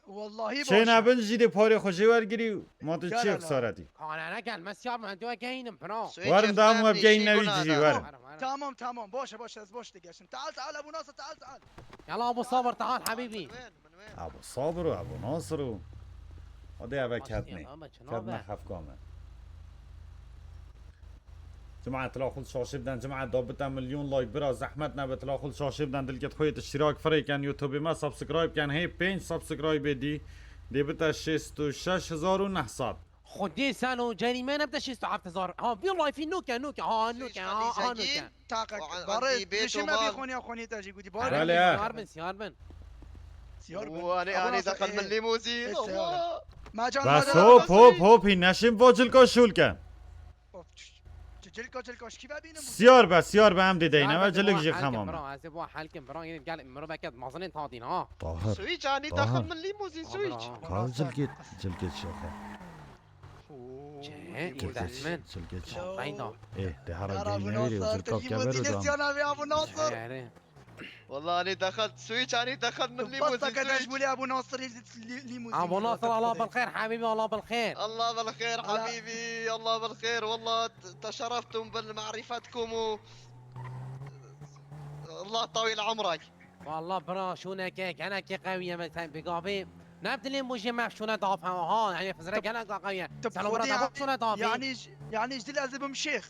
Wallahî baş e. Çênebin jî dê parê xwe jê wergirî û ma tu çi xesaretî. Kane nekel, me siyar me, hentê we gehînim, bro. Werin da em we bigehîn nevî cihî, werin. Tamam, tamam, baş e, baş e, ez baş digeşim. Teal, teal, Ebu Nasir, teal, teal. Yala Ebu Sabir, teal, habîbî. Ebu Sabir û Ebu Nasir û. Hadi eve ketnê. Ketne xefka me. Cemaet, tila xwe şaşê biden, cemaet, da bite milyon like, bira, zehmet nebe, tila xwe şaşê biden, dilkê xwe yê iştirak firê ken, YouTube me subscribe ken, hey pênc subscribe dî, dê bite şêst û şeş hezar û neh sed. Xwedê sen û cerîme nebite şêst û heft hezar. Ha, vî lifî nûke, nûke, ha, nûke, ha, ha, nûke. Taqek, barê, dişî me bî xoniya xonî te jî gotî, barê. Siyar bin, siyar bin. Siyar bin. Anê, anê, daxil min lîmuzîn, Allah. Bes hop, hop, hop, hîn neşin vo cilka şûl ken. Of, ç-, ç-, cilka, cilka, ji kî ve bînim? Siyar be, siyar be, em dê deyne ve cilik jî xemam. Bira, ez ê bo helkim, bira, yine gel, miroveke mazinên tadîn, ha. Tahir. Swîç, anî daxil min lîmuzîn, swîç. Ka cilkê, cilkê çi xwe? Çe, îndehmin. Cilkê çi? Reyna. Ê, de hera gel newêrê, cilka keber û dan. Siyana ve Abu Nasir. Wala, anî daxil, swîç, anî daxil min lîmuzîn, swîç. Basta ke deş bûlê Abu Nasir lî-, lîmuzîn. Abu Nasir, Allah bil xêr, habîbî, Allah bil xêr. Allah bil xêr, habîbî, Allah bil xêr. Wala, t-, teşereftum bil marîfetkum û Allah tawîl umrek. Wala, bira, şûneke, gelekî qewî ye, me sen bigavî. Ne dilê mujê me şûne daf ha, ha, yani fizre gelek qewî ye. Selam bira, daf şûne daf. Yani, yani ji dil ez bim şêx.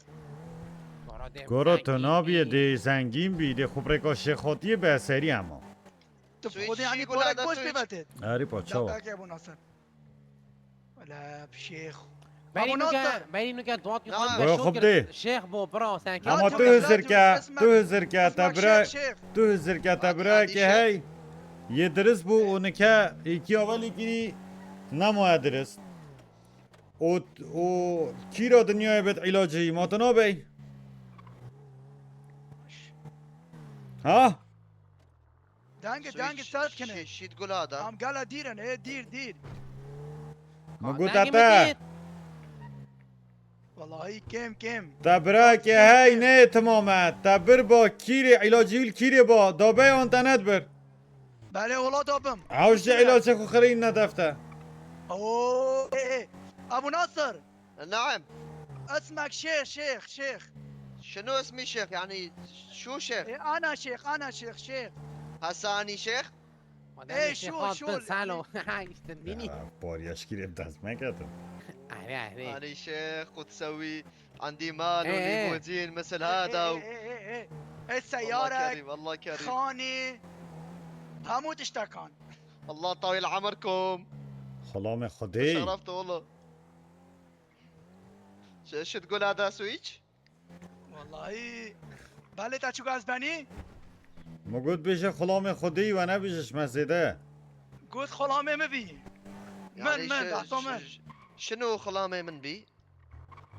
Goro, tu nabiyê dê zengîn bî, dê xwe bi rêka şêxotiyê be serî hema. Tu bi Xwedê, yanî, parek boş pê ve tê. Erî pa çawa? Daqeke Ebu Nasir. Wele şêx. Berî nuke, berî nuke, duat ki xwe şûkir. Şêx bo, bira, sen ki. Ama tu hizir ke, tu hizir ke te bira, tu hizir ke te bira ki hey. Yê dirist bû û nike êkî awelî kirî nemaye dirist. û, û kîra dinyayê bêt îlacî, ma tu nabey? Ha? Dengê, dengê sert kine. Şît gula da. Am gala dîr in, ê dîr, dîr. Min got te. Wallahî kêm, kêm. Te birakê hey nê timam e. Te bir ba kîrê, îlacî wî kîrê ba. Dabey an te nedbir. Belê, wala dabim. Ew ji îlacê xwe xirîn nedefte. Oo, ê, ê. Abu Nasir. نعم. اسمك شيخ، شيخ، شيخ. شنو اسمي شيخ؟ يعني شو شيخ؟ إيه، أنا شيخ، أنا شيخ، شيخ. هسا أني شيخ؟ إيه، شو، شو، يعني؟ Salo. Haj, te bînî? Ya, paryaşkirê bi dest me ketin. Erê, erê. أني شيخ وتسوي عندي مال إيه، إيه. وليموزين مثل هذا إيه، و- إيه، إيه، إيه. إيه، الله سيارة، كريم، الله كريم. خانة، همو تشتكان. الله طويل عمركم. Xulamê Xwedê. شرفت والله. Ş-, şit gula da su iç? Wallahî. Belê te çûka ez benî? Min got bêje xulamê Xwedî we nebêje ji me zêde. Got xulamê min bî. Min, Yani min, ş-, behsa ş-, min. ş-, şino xulamê min bî?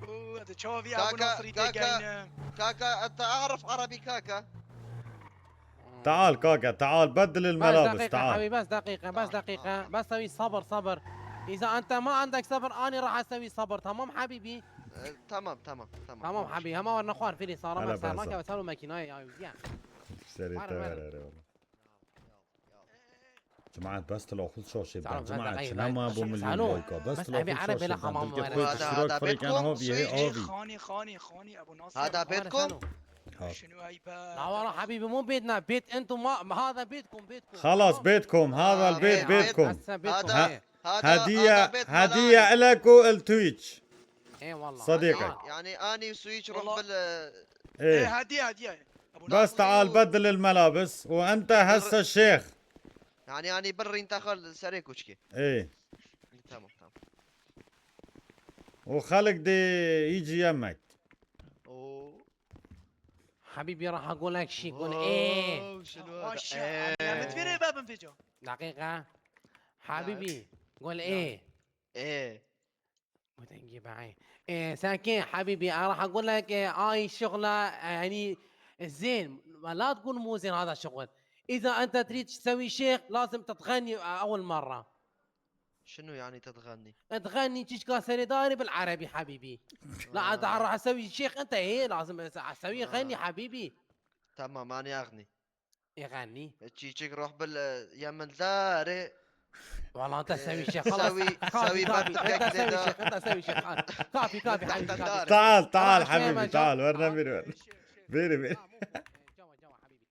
Û, ez çavî Kaka, Ebu Nasirî kaka, têgeynim. Kaka, ente arif Arabi kaka? تعال كاكا، تعال بدل بس الملابس، دقيقة تعال. حبيبي، بس دقيقة، بس تعال، دقيقة، تعال. بس سوي صبر، صبر. إذا أنت ما عندك صبر، أنا راح أسوي صبر، تمام حبيبي؟ Ee, tamam, tamam, tamam. Tamam حبيبي، هم ورنا خوار فيني صار هلا ما صار ما بهزر. كان سالو ماكينة يا ويا. Serê te were, were, were. Cemaat, bes tila xwe şaşê ben. Cemaat, çi nema bo milyon layka. Bes tila xwe şaşê ben. Dilkê xwe iştirak xwe kên ha bî, hê avî. خاني، خاني، خاني، أبو ناصر. هذا بيتكم؟ شنو هاي بقى؟ لا والله حبيبي، مو بيتنا، بيت أنتم، ما، ما هذا بيتكم، بيتكم. خلاص، بيتكم، هذا البيت بيتكم. هسه بيتكم، هذا، إيه. هذا، هدية، هذا بيت هدية ملاهي. إلك ولتويتش. إيه والله. صديقي. يعني، يعني أني وسويتش روح والله. بال- إيه. إيه، هدية، هدية. أبو بس ناصر. تعال بدل الملابس وأنت هسه الشيخ. يعني، يعني بري انت خل سريك وشكي. إيه. تمام، تمام. وخلق دي يجي يمك. أوه. حبيبي، راح أقول لك شي، قول إيه. أوه، شنو هذا؟ إيه. دقيقة. حبيبي، قول إيه. إيه. وتنجي معي. إيه، ساكن حبيبي، أنا راح أقول لك، إيه، هاي الشغلة، آه، يعني، زين، لا تقول مو زين هذا الشغل. إذا أنت تريد تسوي شيخ، لازم تتغني، آه، أول مرة. شنو يعني تتغني؟ تغني تشكى سري داري بالعربي حبيبي. لا، آه. أنت راح أسوي شيخ، أنت إيه، لازم أس-، أسوي آه. غني حبيبي. تمام، أنا أغني. يغني. تشيك روح بال-، يا من داري. والله أنت سوي شيخ، خلاص. سوي، كافي، سوي كافي. بردك أنت سوي شيخ، أنت سوي شيخ. كافي، كافي، حبيبي، كافي. تعال، تعال، تعال، حبيبي، تعال، ورنا بير، ورنا. بيري، بيري. جوا، جوا، حبيبي.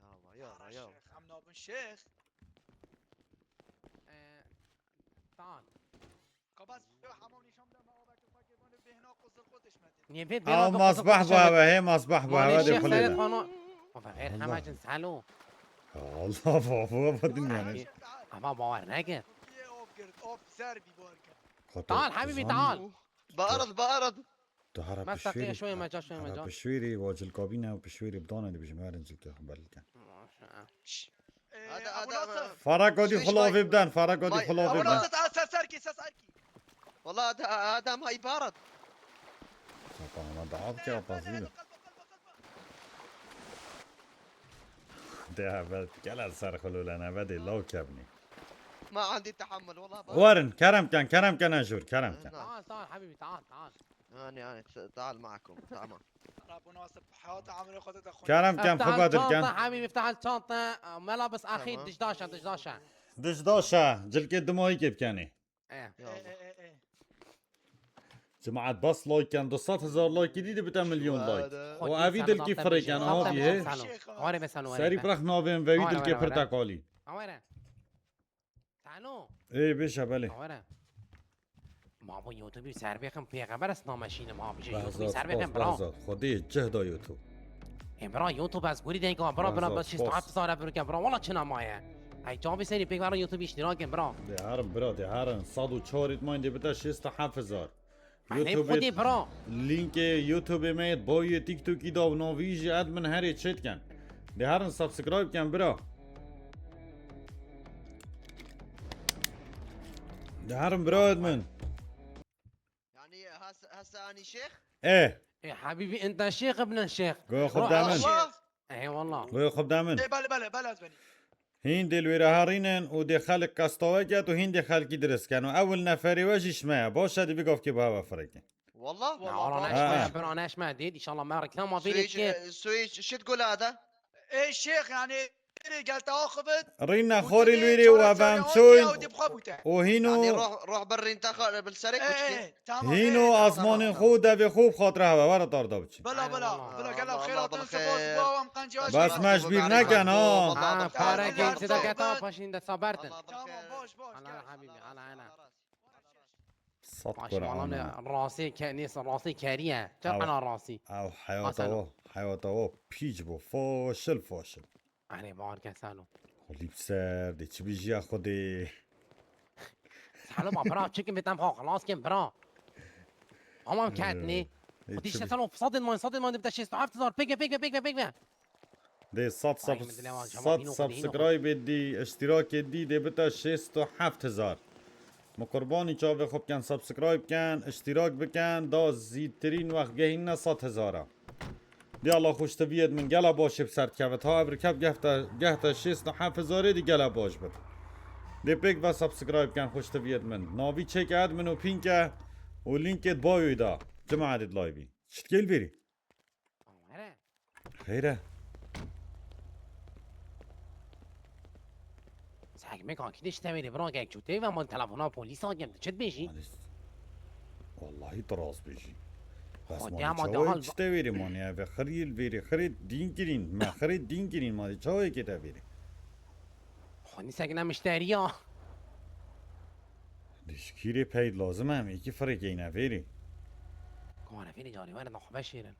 يلا، يلا، يلا. شيخ، عم نوب الشيخ. آه، تعال. Aa, masbah bu eve, he, masbah bu eve de kulê de. Baba, غير هماجن سالو. Allah, baba, baba, dinle. Ama باور نکن. تعال حبيبي، تعال. بارد، بارد. Tu here pişwîrî, here pişwîrî, wa cilkabîne û pişwîrî bidane, dibêjim herin cilkê xwe belkin. Fara kodî xulavê biden, fara kodî xulavê biden. Wala hada, hada ma îbaret. Sapa hema dav ke apazî. De evet, gel ser xulûlene, ve de law kebnî. Ma endî tehammul, wala bak. Werin, kerem ken, kerem ken, ejûr, kerem ken. تعال، تعال حبيبي، تعال، تعال. هاني، هاني، ت-، تعال معكم، تعال معكم. Kerem ken, xwe bedir ken. حبيبي، افتح الشنطة. ملابس أخي، دشداشة، دشداشة. Dişdaşa, cilkê dimayîkê bikenê. Cemaat, bas like ken, du sed hezar like dî dibite milyon like. O evî dilkî firê ken, avî he. Serî birax navên vevî dilkê pirtekalî. Ê, bêşe belê. Ma bu YouTube'î ser bêxim, pêxember ez nameşînim ha, bije YouTube'î ser bêxim, bira. Behzat, Xwedê cih da YouTube. Ê, bira, YouTube ez gurî denk, bira, bira, bes şêst heft hezar biro ken, bira, wala çi nemaye. Ey, çavê serî pêk bira YouTube'î iştirak kin, bira. Dê herin, bira, dê herin. Sed û çar îtmayên dê bite şêst û heft hezar. Xwedê, bira. Linkê YouTube'ê me yê, bayê TikTok'î da û navî jî admin herê çêt ken. Dê herin subscribe ken, bira. Diherim birayet min. Yani has has anî şêx? Ê, E, Habîbî, ente şêx ibn şêx. Goya xwe bide min. Allah. Eyvallah. Goya xwe bide min. Ê, belê, belê, belê, ez benî. Hîn dê li wê re herînin û dê xelk kastawê ket û hîn dê xelkî dirist ken û ewil neferê we jî ji me ye. Baş e, dê bî gavkê bi hev ve firêkin. Wallah Na, wallah. wala Baş. Ha. neşme, bira neşme dêt. İnşallah me reklama vê Suêj dê. Suêj şit gula da. Ê, şêx, yani, êrê gel te axivit. Rîna û xorî dilê li wê re û çare evem çare çoy ew dê bi xwe bûte. û hîn Yani û roh roh berrin te xal bil serek Ê, uçki. ê, tamam, hîn ê, û tamam, azmanên tamam. xwe û devê xwe bi xatir hev e, were tarda biçin. Bila, bila, Eyvallah. bila, gelek Allah, xêr Allah, hatin, bil spas xêr. bo, em qencî Bas me ji bîr neken ha. Allah, Ha, Allah, pare Allah, kê Allah, çi de keta Allah. Paşîn de sabertin. Allah, Tamam, Allah, boş, boş, Allah, gel. Habîbî, Allah, Allah. Sat Maşallah Kur'an'a. ne rastî ke nês rastî keriye. Çe Ew- qena rastî. Ew heyata Hasan. o, heyata o piç bû, foşil foşil. Erê bar kesano. Xulî bi ser, dê çi bijî ya Xwedê. Salo ma bira çikin bitem xo xelas kin bira. Tamam ketni. Ê, Xwedî çi işte bi- salo sadin man sadin man dibte şêst û heft hezar pêk ve pêk ve pêk ve pêk ve. Dê sat Ay, sub-, min dilê wan cema sat bîno xwedî hîno xwe. subscribe dî, iştirakê dî dê bite şêst û heft hezar. Min qurbanî çavê xwe bikin, subscribe bikin, iştirak bikin, da zîtirîn wext gehînine sed hezara. Dê Allah xweştiviyet min gela başê bi ser dikevit. Ha ev rikev gehte, gehte şêst û heft hezarê dî gela baş bit. Dê pêk ve subscribe bikin xweştiviyet min. Navî çêke admin û pînke û linkê di bayoyê de. Cemaetê di liveî. Çi dikey li vêrî? Here. Xeyre. Sekmek akî de işte veri bırak ek çöte ve mal telefona polis hakim. Çet beji. Wallahî tu rast bêjî. Bes Xwedê malê ama çawê dehal- çi te vêrê manî eve xirî li vêrê xirê dîn kirîn. Me xirê dîn kirîn malê çawê kê te vêrê. Xwedî sekine mişteriya. Dişkîrê peyt lazim e, em êkî firêkeyne vêrê. Kare veri cari were da xwe şêrin.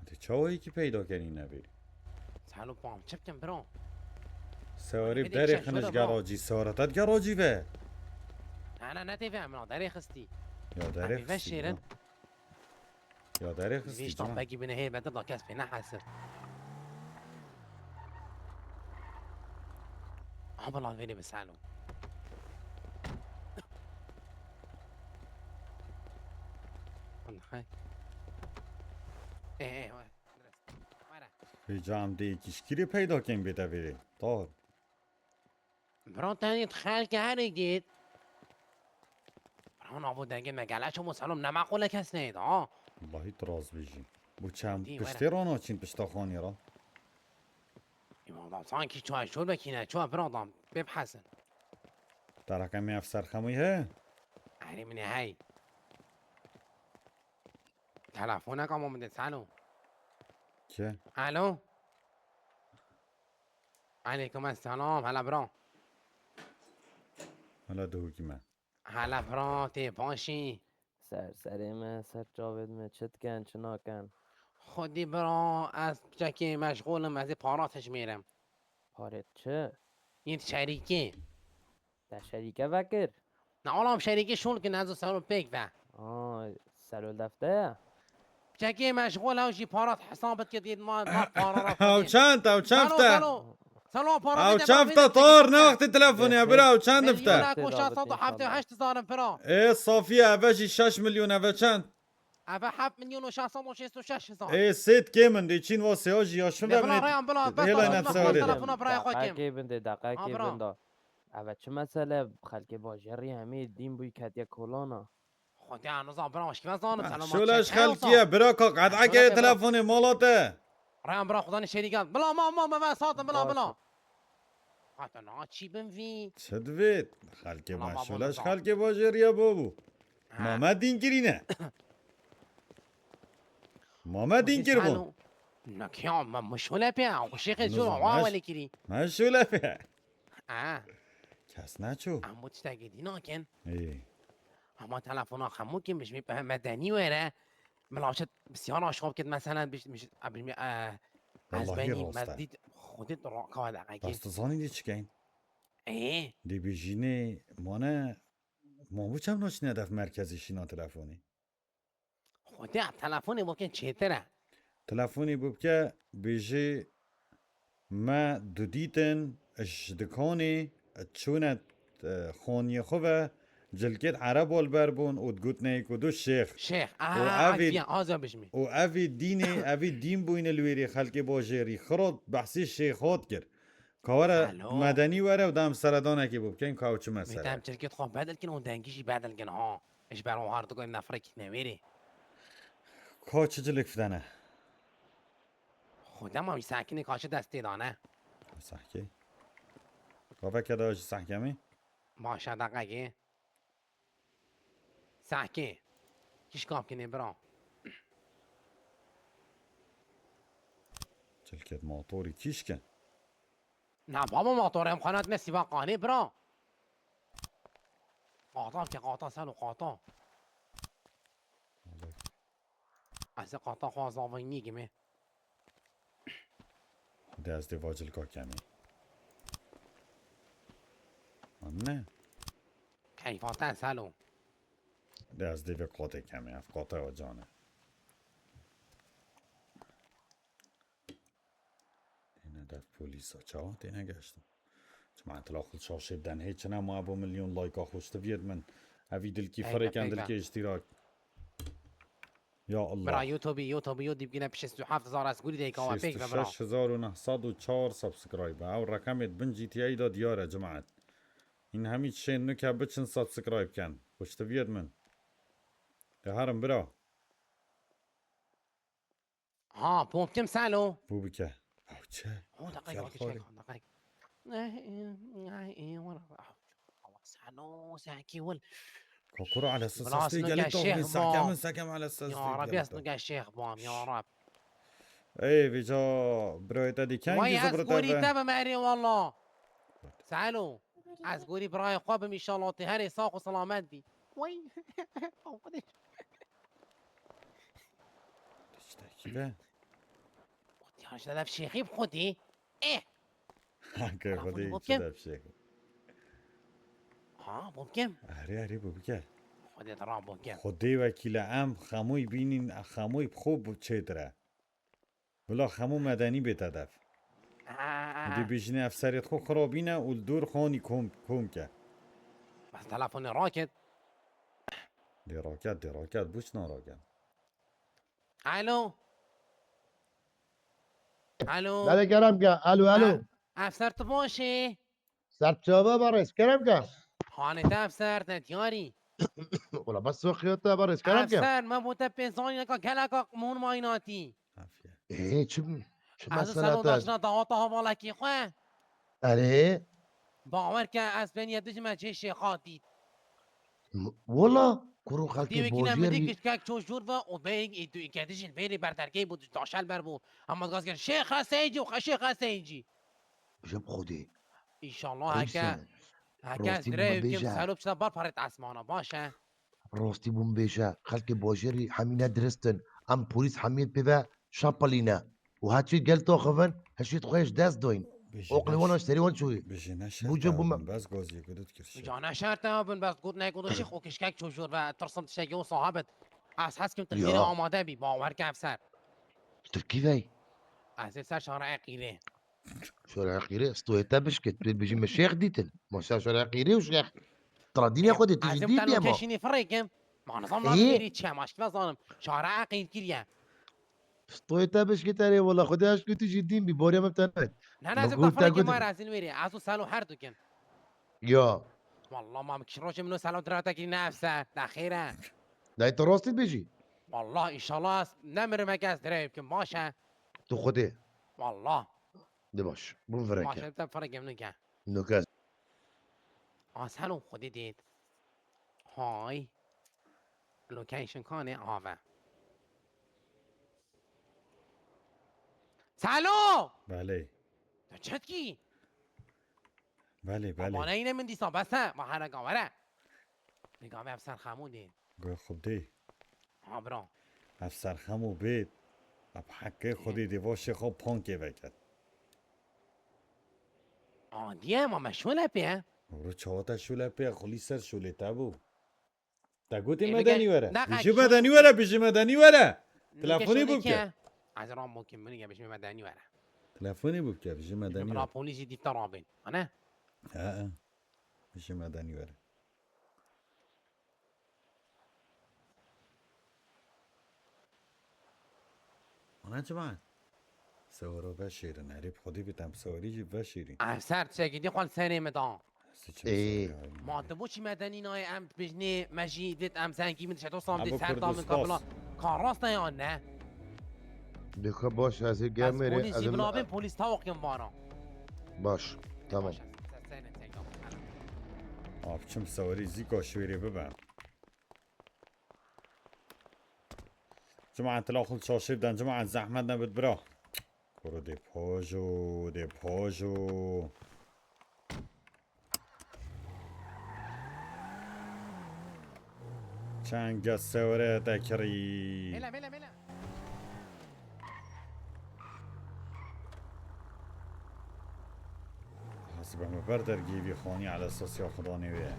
Te çawa êkî peyda kenîne vêrê? Salo pam çiptim bro. Sewarê Hadi derê çek xiniş şöyle bak. garajî, sewara te garajî ve. Ne ne ne tevem lan derê xisti. Ya derê Abi, ver xistî şêrin. lan. Ya derê xistî Vîş can. tampekî bine hê bete da kes pê nehese. Aha lan veri bir salo. Hay. Ê ê. Were. Hêca em dê êkî şkîrê peyda kên bête vêrê. Tahir. Bro tenê xelke herê git. Bro nabo dengê me gele çamo selom ne maqule kes neydi ha. Wallahî tu rast bêjî. Bu çem Dî piştê rana çîn pişta xanî ra. Îmam sanki çay şor bekine çay bro dam bib hasen. Te reqemê ev serxemî he? Erê min hey. Telefoneka ma min de salo. Ke? Alo. Aleyküm selam. Hele bro. Hala dihûkî me. Hele bro tê başî. Ser serê me, ser çavê me, çi dikin, çi nakin? Xwedî bro ez çekê meşxûl im, ez ê para tijmêrim. Parê çi? Yên şerîkê. Te şerîke vekir? Ne olam şerîkê şûl kin ez û sero pêk ve. Aa, sero defte ye? Çekê meşxûl ew jî para hesabit kir dît ma ma para ra Ew çend, ew çend Salo, te? Salo. Salo para Ew bide çend bavê te de tar çekê naxtê telefonê ya bira, ew çend te? Milyona ku şeş sed û hevdeh hezar in pira. Ê Safiye eve jî şeş milyon eve çend? Eve heft milyon û şeş sed û şêst û şeş hezar. Ê sêt kê min dê çîn va sêya jî ya şim Lê ve bila min rêyan bila ê bes hêla bas net bas sewarê de. telefona biraya xwe kim. Deqekê bin de, deqekê Abra. bin de. Eve çi mesele, xelkê bajarî hemî dîn bûyî ketiye kolana. Xwedê aniza bira şkî ve zanim telefona. Şola ji xelkî ye bira ka qed'eke telefonê mala te. Rêyan bira xudanî şerî gel. Bila ma ma me ve satin bila Baş bila. e. Hata na çî bin vî. Çi divêt? Xelkê Wala ma ma şola ji baba. xelkê bajêriya babû. Ha. Ma me dîn kirîne. Ma me dîn kiribûn. Nakiya me mişole pê. O şêxê Nizam, zor wa maş- welê kirî. Me şole pê. Ha. Kes neçû. Em bu tiştekî dî nakin. Ê. Ama telefona xemû kim bijmî pe medenî were. Milaçet siyana şop kit mesela biş biş abimi e. Ez Wallahî benî rast e. mezdît xudit raka da eki. Bas tu zanî dê çi keyn? Ê. Dê bêjînê mane ma bu çem naçîne def merkezê şîna telefonê. Xwedê telefonê bo kin çêtir e. Telefonê bû bike bêjê me dudîtin ji dikanê çûne, e, xaniyê xwe ve cilkêt Ereba li ber bûn û digotinê ku du şêx. Şêx. Û Aha, evî- afiye, aza bijmî. Û evî dînê, evî dîn bûyne li wêrî xelkê bajêrî. Xirot behsî şêxat kir. Ka were Alo. medenî were û dem seredanekê bû bikeyn ka ew çi mesele. Mîtem çirkêt xwe bedel kin û dengî jî bedel kin ha. Ji ber o har dikoy nefrek newêrê. Ka çi cilik fidene? Xwedema wî sakinê ka çi destê dane. Sehkê. Ka veke da ji sehkemî? Başa deqekê. Sehkê. Kişka bikinê bira. Çilkêt motorî kîşke. Na baba motorê em xanat me sîva qanê bira. Qata ke qata selo qata. Ez ê qata xwe zavayî nîgimê. Xwedê ez dê vacilka kemî. Anne? Keyfa te selo. Dê ez dê vê qatê kemî. Ev qata ew can e. Têne def polîsa. Çawa têne geştin? Çima tila xil şaşê biden hê çine ma bo milyon layka xweş tiviyet min. Evî dilkî Ey, firêken peyve. dilkê iştirak. Ya Allah. Bira, YouTube, YouTube, YouTube bigine şêst û heft hezar ez gurî de kawa pêk ve bira. Şêst û şeş hezar û neh sed û çar subscribe. Ew reqemê bin G T A da diyar e, cemaet. Hîn hemî çên nuke biçin subscribe ken. Xweş tiviyet min. De herin bira. Ha, pom kim salo? Bû bike. Ew çi? Ho, Ew daqayk, gel daqayk, xorê. Daqayk. Ay, ay, ay, wala. Salo, saki wal. Kokuru ala sas Blas sastı nuke gelip şêx doğru bam. Sakemin sakem ala sas Ya Rabbi, gelip ez doğru. Nuke şêx bam, ya Rab. Ey, vêca birayê te dî kengî Vay, ez zibirî te gorî be. Te be merê wala. Salo, ez gorî birayê xwe bim, inşallah tê herê sax û selamet bî. Vay. Tiştekî be. Diyar ji dev şêxî bi xwedî. Eh. Ke Telefon xwedî bû çi kim? Dev şêxî. Ha, bû kim? Erê, erê, bû bike. Xwedê dira bû kim? Xwedê wekîle em xemûy bînîn, xemûy bi xwe bi çêtire. Bila xemû medenî bê te dev. Ah, ah, ah. Dê bêjinê efserê xwe xirabîne û li dor xanî kom, kom ke. Bes telefonê raket. Dê raket, dê raket, bû çi naraket? Alo. Alo. Belê kerem ke. Alo, alo. E, efser tu baş î? Ser çava barês kerem ke. Halê te efser te diyarî. Wala bes soxiya te barês kerem ke. Efser, me bo te pê zanîneka geleka mûn mayînatî. Afiye. Ê, çi, çi Ez mesele seno te? Daşina dawata havalekî xwe. Erê. Bawer ke ez pênî yê dijî me cê şêxa dît. M-, wala, kuro xelkê Dî wekî ne bojêr min dî bî. Kişkek çû jûr ve û bêyek ê tu êkê dijî li vêrê berdergey bû, daşel ber bû. Hema gaz kir, "Şêx Heseycî û Şêx Heseycî." Ji bi Xwedê. Înşallah Polis heke, sene. Heke ez Rastî dirê bû wekî bêje. Selo pişta bar paret esmana, baş e. Rastî bûn bêje, xelkê bajêrî hemî ne dirist in. Em polîs hemiyê pê ve şapelîne. Û heçî gel taxivin, hişît xwe ji dest doyîn. Oqlê wan ji serê wan çûyî. Bû cê bû me. Bes gaziyê ku dikir şer. Ca ne şert e bin, bes got ne ku şêx û kişkek çû jûr ve tirsim tiştekî wisa hebit. Ez hez kim tu xêrê amade bî, bawer ke efser. Tirkî vey. Ez ê ser şara Eqîrê. Şara Eqîrê, stoyê te bişkit. Tu dibêjî me şêx dîtin. Ma ser şara Eqîrê û şêx. Tira dînê xwe dê tu jî dî bî ma. Keşînî firêkim. Ma nizam lan bêrî çe, ma şikve zanim. Şara Eqîr kiriye. Stoyê te bişkit erê wala. Xwedê eşk tu jî dîn bî. Borê min te nayt. Ne, ne, ez te firêkim ma razin wêrê. Ez û Selo her dukin. Ya. Wallah ma min kişî rojê min û Selo dira te kirî ne efser. Ne xêr e. Dayê tu rastî dibêjî. Wallah înşallah ez nemirim heke ez dirê bikim, baş e. Tu Xwedê. Wallah. De baş. Bûn vireke. Baş e, te firêkim nike. Nuke. Aselo Xwedê dêt. Hay. Location kanê ave. Selo! Belê. Tu çi dikî? Belê, belê. Bana yine min dîsa bes e. Ma hereka were. Nigave ev ser xemû dê. Goy xwe bidê. Ha bro. Ev ser xemû bê. Ev heqê Xwedê dê va şêxa pankê veket. Aa, diye ma me şûle pê. Ro çawa te şûle pê? Xulî ser şûlê te bû. Te gotî medenî were. Bijî medenî were, bijî medenî were. Telefonî bû ki. Ez ram bû ki min ge bijî medenî were. Telefonê bû bike, ji medenî Bira were. Polîsî dîf te rabin. Ane? He, he. Ji medenî were. Ana çima? Sewero veşêrin. Erê bi xwedî bî, em sewerî jî veşêrîn. Ev ser çekî dî xwe li serê min da. Siçim Ê. Serê. Ma tu bo çi medenî nayê em bijnê me jî dit em zengî min dişe to sam Ha, dî bu ser da min Kurdistan. Kabila. Ka rast e ya ne? Dixwe baş ez ê Ez gemêrê polîs ez jî ê binabên polîs tawaqên vara. Baş. Tamam. Baş e, ser serê tek da. Abi çim sewerî zîka şwêrê bibe. Cuma tila xul çaşê biden, cuma zehmet nebit bira. Kuro dê pojo, dê pojo. Çenge sewre te kirî. Mele, mele, mele. Hasibe me ber dergî vî xanî ele sosiya xudanê wê.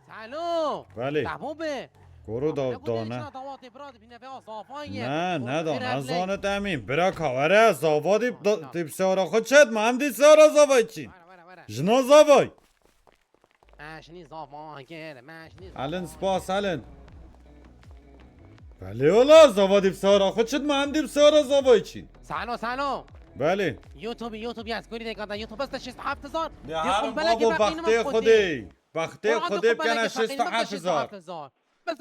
Salo. Belê. Davo be. Koro da dane. Ne, ne da, ne zanet emîn. Bira ka were, zava dî, dî sewra xwe çet, ma em dî sewra zavay çîn. Jina zavay. Meşinî zava kir, meşinî zava. Elin spas, elin. Belê ola, zava dî sewra xwe çit, ma em dî sewra zavay çîn. Salo, salo. Belê. YouTube, YouTube yaz, kuri de kata YouTube beste şêst û heft hezar. Ya harim babo, baxtê Xwedê. Baxtê Xwedê bikene şêst û heft hezar.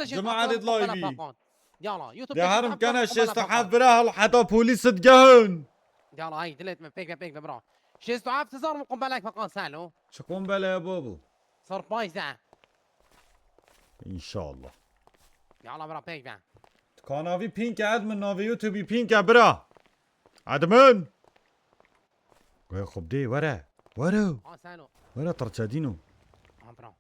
Cuma edit live. Yala, YouTube. De harim kene şêst û heft bira hal heta polîs digehun. Yala, ay dilet me pek ve pek ve bira. Şêst û heft hezar mı kumbelek fakan salo? Çi kumbele ya babo? Surprize. İnşallah. Yala bira pek ve. Kanavî pink ad min navê YouTube pink e bira. Admin. Goya xwe bidê, were. Were. Ha, sen o. Were, tirçedîno. Ha, bra.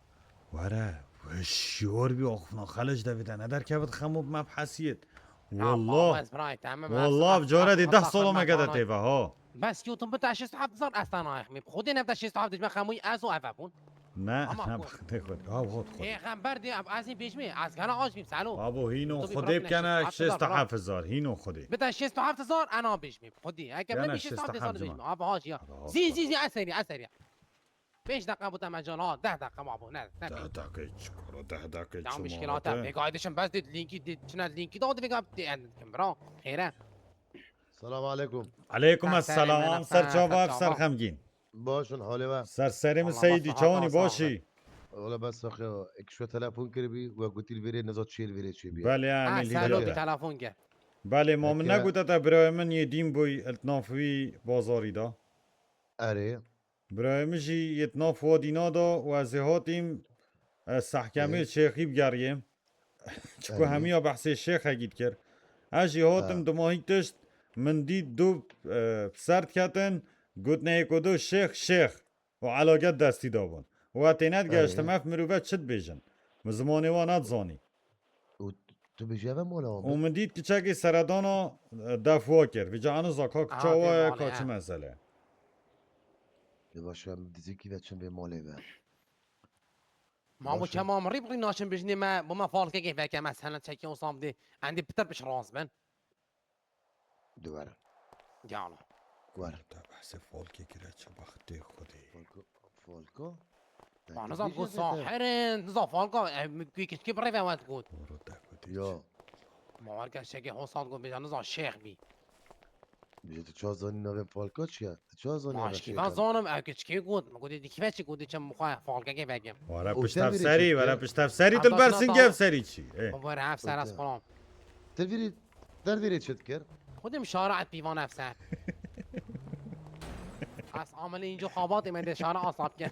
Were. Weş, şiyor bî, axifna xelec de bide, ne derkevit xemo bi mebhesiyet. Ya, Wallah. Baba, ez bira, tamam, ez Wallah, ez cara dî deh sala me gede têve, ha. Bes YouTube bite şêst û heft zar ez te nayexmî. Xwedê ne bite şêst û heft dijme xemûyî ez û eve bûn. Ne, ne, bixtê xwe. Ha, hot xwe. Pêxember dê, ez ê bêjmê, ez gana aç bîm, selo. Babo, hîno Xwedê bikene şêst û heft zar, hîno Xwedê. Bite şêst û heft zar, ena bêjmê. Xwedî, eke min bî şêst û heft zar bêjmê. Abi, haciya. Zî, zî, zî, ez serî, ez serî. Pênc deqa bû te mecal, ha, deh deqa ma bû, ne, ne. Deh deqê çi karo, deh deqê çi. Ya muşkilata, vêga dişim bes dê linkî, dê, çine linkî da, dê vêga dê end kim, bra. Xêre. Selam aleyküm. Aleyküm esselam, ser çava, ser xemgîn. Baş in, halê we? Ser serê min Seyîdî, çawanî, başî? Wala bes saxê, ek şo telefon kiribî, we gotî li vêrê niza çê li vêrê çêbî. Belê, em ê li vêrê telefon kir. Belê, ma min negote te birayê min yê dîn bûy, li nav wî bazarî da. Erê. Birayê min jî yê di nav wadîna da û ez ê hatîm, e, sehkemê şêxî bigeriyêm. Çiku hemiya behsê şêxekî dikir. Ez jî hatim dimahî tişt, min dît du, e, bi ser diketin, gotinê yek û du şêx, şêx û elaget destî dabûn. Û we têne digehiştim ev mirove çi dibêjin. Min zimanê wan nedizanî. Û tu bêjî eve mala wan. Û min dît kiçekî seredana, e, def wa kir. Vîca aniza ka kiça wa ye, ka çi mesele? Lê baş em dizîkî ve çin vê malê ve. Ma bu çema min rî bi rî naçin bijnê me, bu me falkekê veke me sene çekê o sam dê. Endî pitir piş rast bin. Di were. Gala. Were. Te behsê folkê kire, çi bextê Xwedê. Folko, folko. Ma nizam ku sahirin, nizam folko, e, ku kiçkî bi rêve wet got. Doğru de Xwedê. Yo. Ma warke şekê hosat got, bêja nizam şêx bî. Bêje tu çawa zanî navê folko çi ye? Tu çawa zanî navê şêx? Ma eşkî ben zanim, ew kiçkî got, ma gotê dî kive çi gotê çem xwe folkekê vekim. Were pişt ev serî, were pişt ev serî, dilber singê ev serî çi? E. Were ev ser ez xwelam. Te vîrî Dervîrê çi dikir? Xwedê min şara et pîvan ev ser. Ez amelê înco xabatê me dê şara asab kin.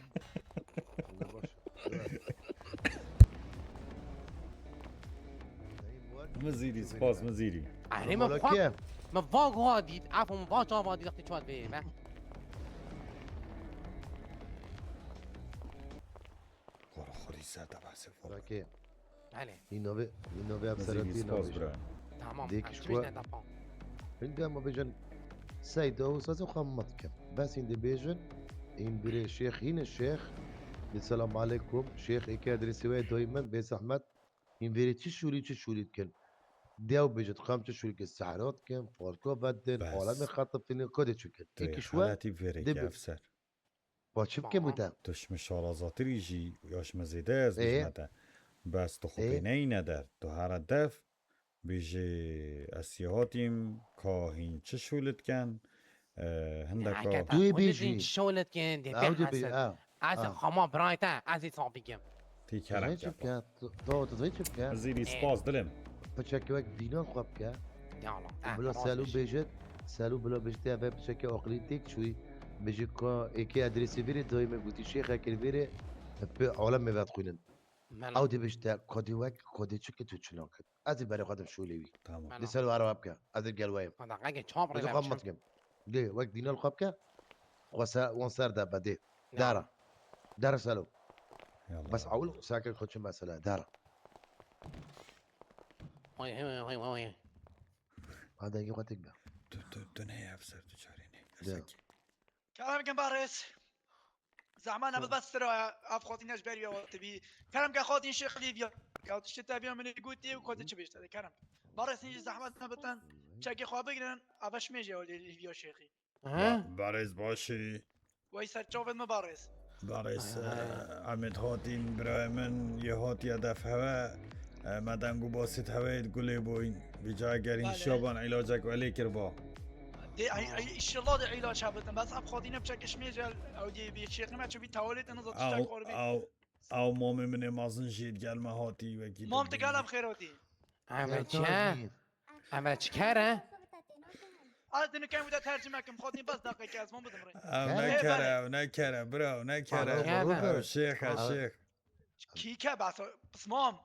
Min zîrî, spas, min zîrî. Erê min xwe, min va guha dît, efo min va çava dît, wextê çuwa divê me. Xora xorî ser de behsê xwe. Belê. Hîn navê, hîn navê ev seretî navê. Tamam. Dê kiş ku. Hîn de ma bêjin Seyda û sazê xwe ma dikim. Bes hîn dê bêjin, hîn birê şêx hîn e şêx. Selamun aleykum. Şêx, êkê adresê wê dayî min, bê zehmet. Hîn vêrê çi şûlî, çi şûlî dikin? Dew bêjit, xam çi şûlî dikin? Sehra dikin, falko vedin, Bes. alemê xetibînin, kodê çi bikin? Tu Êkî yê şû e, heletî vêrê dê ki bi- efser. Pa çi bikim Tamam. wî te? Tu ji min şalazatirî jî ya ji min zêde ez Ê? dijme te. Bes tu xwe Ê? pê neyîne der. Tu here dev, bêjê ez yê hatîm, ka hîn çi şûlî dikin? E, hindeka Heke te Duyê xwe bêjî. didin çi şewlet kirin, dê Ew pê dê bê-, hesir. ew, Ez ew. xama birayê te, ez ê safî kim. Tî kerem Zey çi ke. bike? Tu, tu, tu zey çi bike? Zîrî Ê. spas dilim. Piçekê wek dînan xwe bike. Ya Allah, eh, Bila rast Selû bêjî. bêjit, Selû bila bêjit, ev piçekê aqilî têk çûyî. Bêjî ka êkê adresê vêrê dayî min gotî şêxekê vêrê, pê alemê vedixwînin. Mela. Ew dê bêjite, kodê wek, kodê çi ki tu çi nakit. Ez ê berê xwe dim şûlê wî. Tamam. Mela. Dê Selû ara we bike. Ez ê gel we yim. Ma deqekê çap Ez rê ê xwe vebçim. mit kim. Dê, wek dînan xwe bike. Xwe ser, wan ser de be, dê. Ya. Dera. Dera Selû. Yallah. Bes ewil seke xwe çi mesele. Dera. Oy, oy, oy, oy, oy. Ha dengê xwe têk be. Tu, tu, tu ne ev ser tu çarê ne. Ya. Esek. Kerem kin Baris. Zehmet nebit bes sira ev xwatîne ji ber wî tibî. Kerem ke xwatîn şêx lî viya. Ya tiştê te viya min ê gotî û xwatî çi bêjte de kerem. Baris nî zehmet nebitin. Çekê xwe bigrin. Ava şimêjê ew lê viya şêxî. He? Ba-, Barêz başî. Wey ser çavên min Barêz. Barêz, He. e, Emed hatîn, birayê min, yê hatiye def hewe. E, me deng û basît heweyê gulê bûyn. Vîca gerîn Bale. şiyaban îlacek welê kirba. Dê, ay, ay, inşallah de îlaç hebitin. Bes ev xwedîne biçek işmê jel, ew dê bê şêxî me çi bî tewalê te niza tiştek Ew, xor bî. ew, ew mamê min ê mezin jî digel me hatî wekî Mam te bildim. gel ev xêr hatî. Eve Ya çi? Tazî. Eve çi kere? Ez dinikem wî de tercime kim, xwedî bes deqeke ez van bidim rê. Ew He? ne Ê, kere, bale. ew ne kere, bira, ew ne kere. Alo, Kere. Ew Robert. şêx e, Alo. şêx. Kî ke bes, pismam.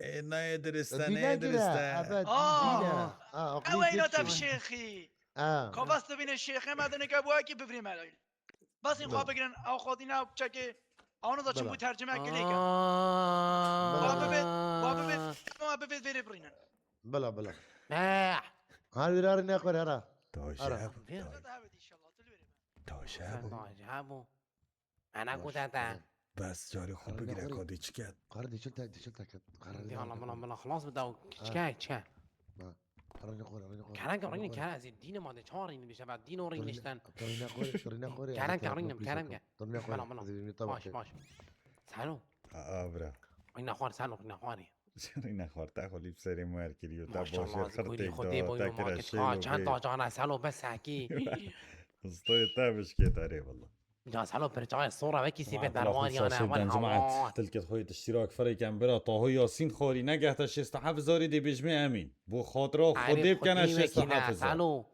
Ê, nayê dirist e, Dîne nayê gire, dirist e. ebe Aa. dîne. Ha, Ew aqlî eyna te çi? bi şêxî. Ha. Ka bes dibîne şêxê me dinike bu ekî bivrî me lay. Bes in Bela. xwe bigirin, ew xwedîne ew çekê, ew niza çi Bela. bû tercime kilîke. Aa. Wa bibe, wa bibe, wa bibe vêrê birînin. Bela, bela. Eh. Her wî rarî nexwere, hera. Taje Ara. bu, Vê- taje. Hadi evet inşallah, tu li wêrê be. Taje Sen bu. taje bu. Ana Baş, gudete. evet. Bes carê xwe Qara bigire nexwere. ka dê çiket. Qara dê çil tek, dê çil tek. Qara dê Dê Allah çil bana tek. bana xlas bida o Ha. çike çike. Ha. Rêne xwe, rêne xwe, Kerem rêne kerem xwe. kerem ez ê dîne ma de çar rîne bişe ve dîno rîne Rêne, işten. rêne xwe, rêne xwe, Kerem rêne kerem xwe, rîne, rêne kerem xwe. ke. Rêne xwe, Bela bela. rêne xwe, Baş rêne baş. Salo. Ha, ha, bira. Rîne xwar salo rîne xwar. Rêne xwar te xwe lî bi serê me her kiriyo. Te Maşallah, başêr xir gulî têk xwe da, dê boy te ma kire kit şêl ha, û çend bê. da cana salo besakî. Stoyê te bişkê te rê valla. Ya salo pirçayê sora wekî sîbê Maşallah, derwariyane şaşê evel dencima hawa. Tilkê xwe yê tiştîrak firêken bira Taho Yasîn xorî negehte şêst û heft zarî dê bêjmê emîn. Bo xatira Erê Xwedê bikene Xwedê şêst û heft wekî ne zar. salo.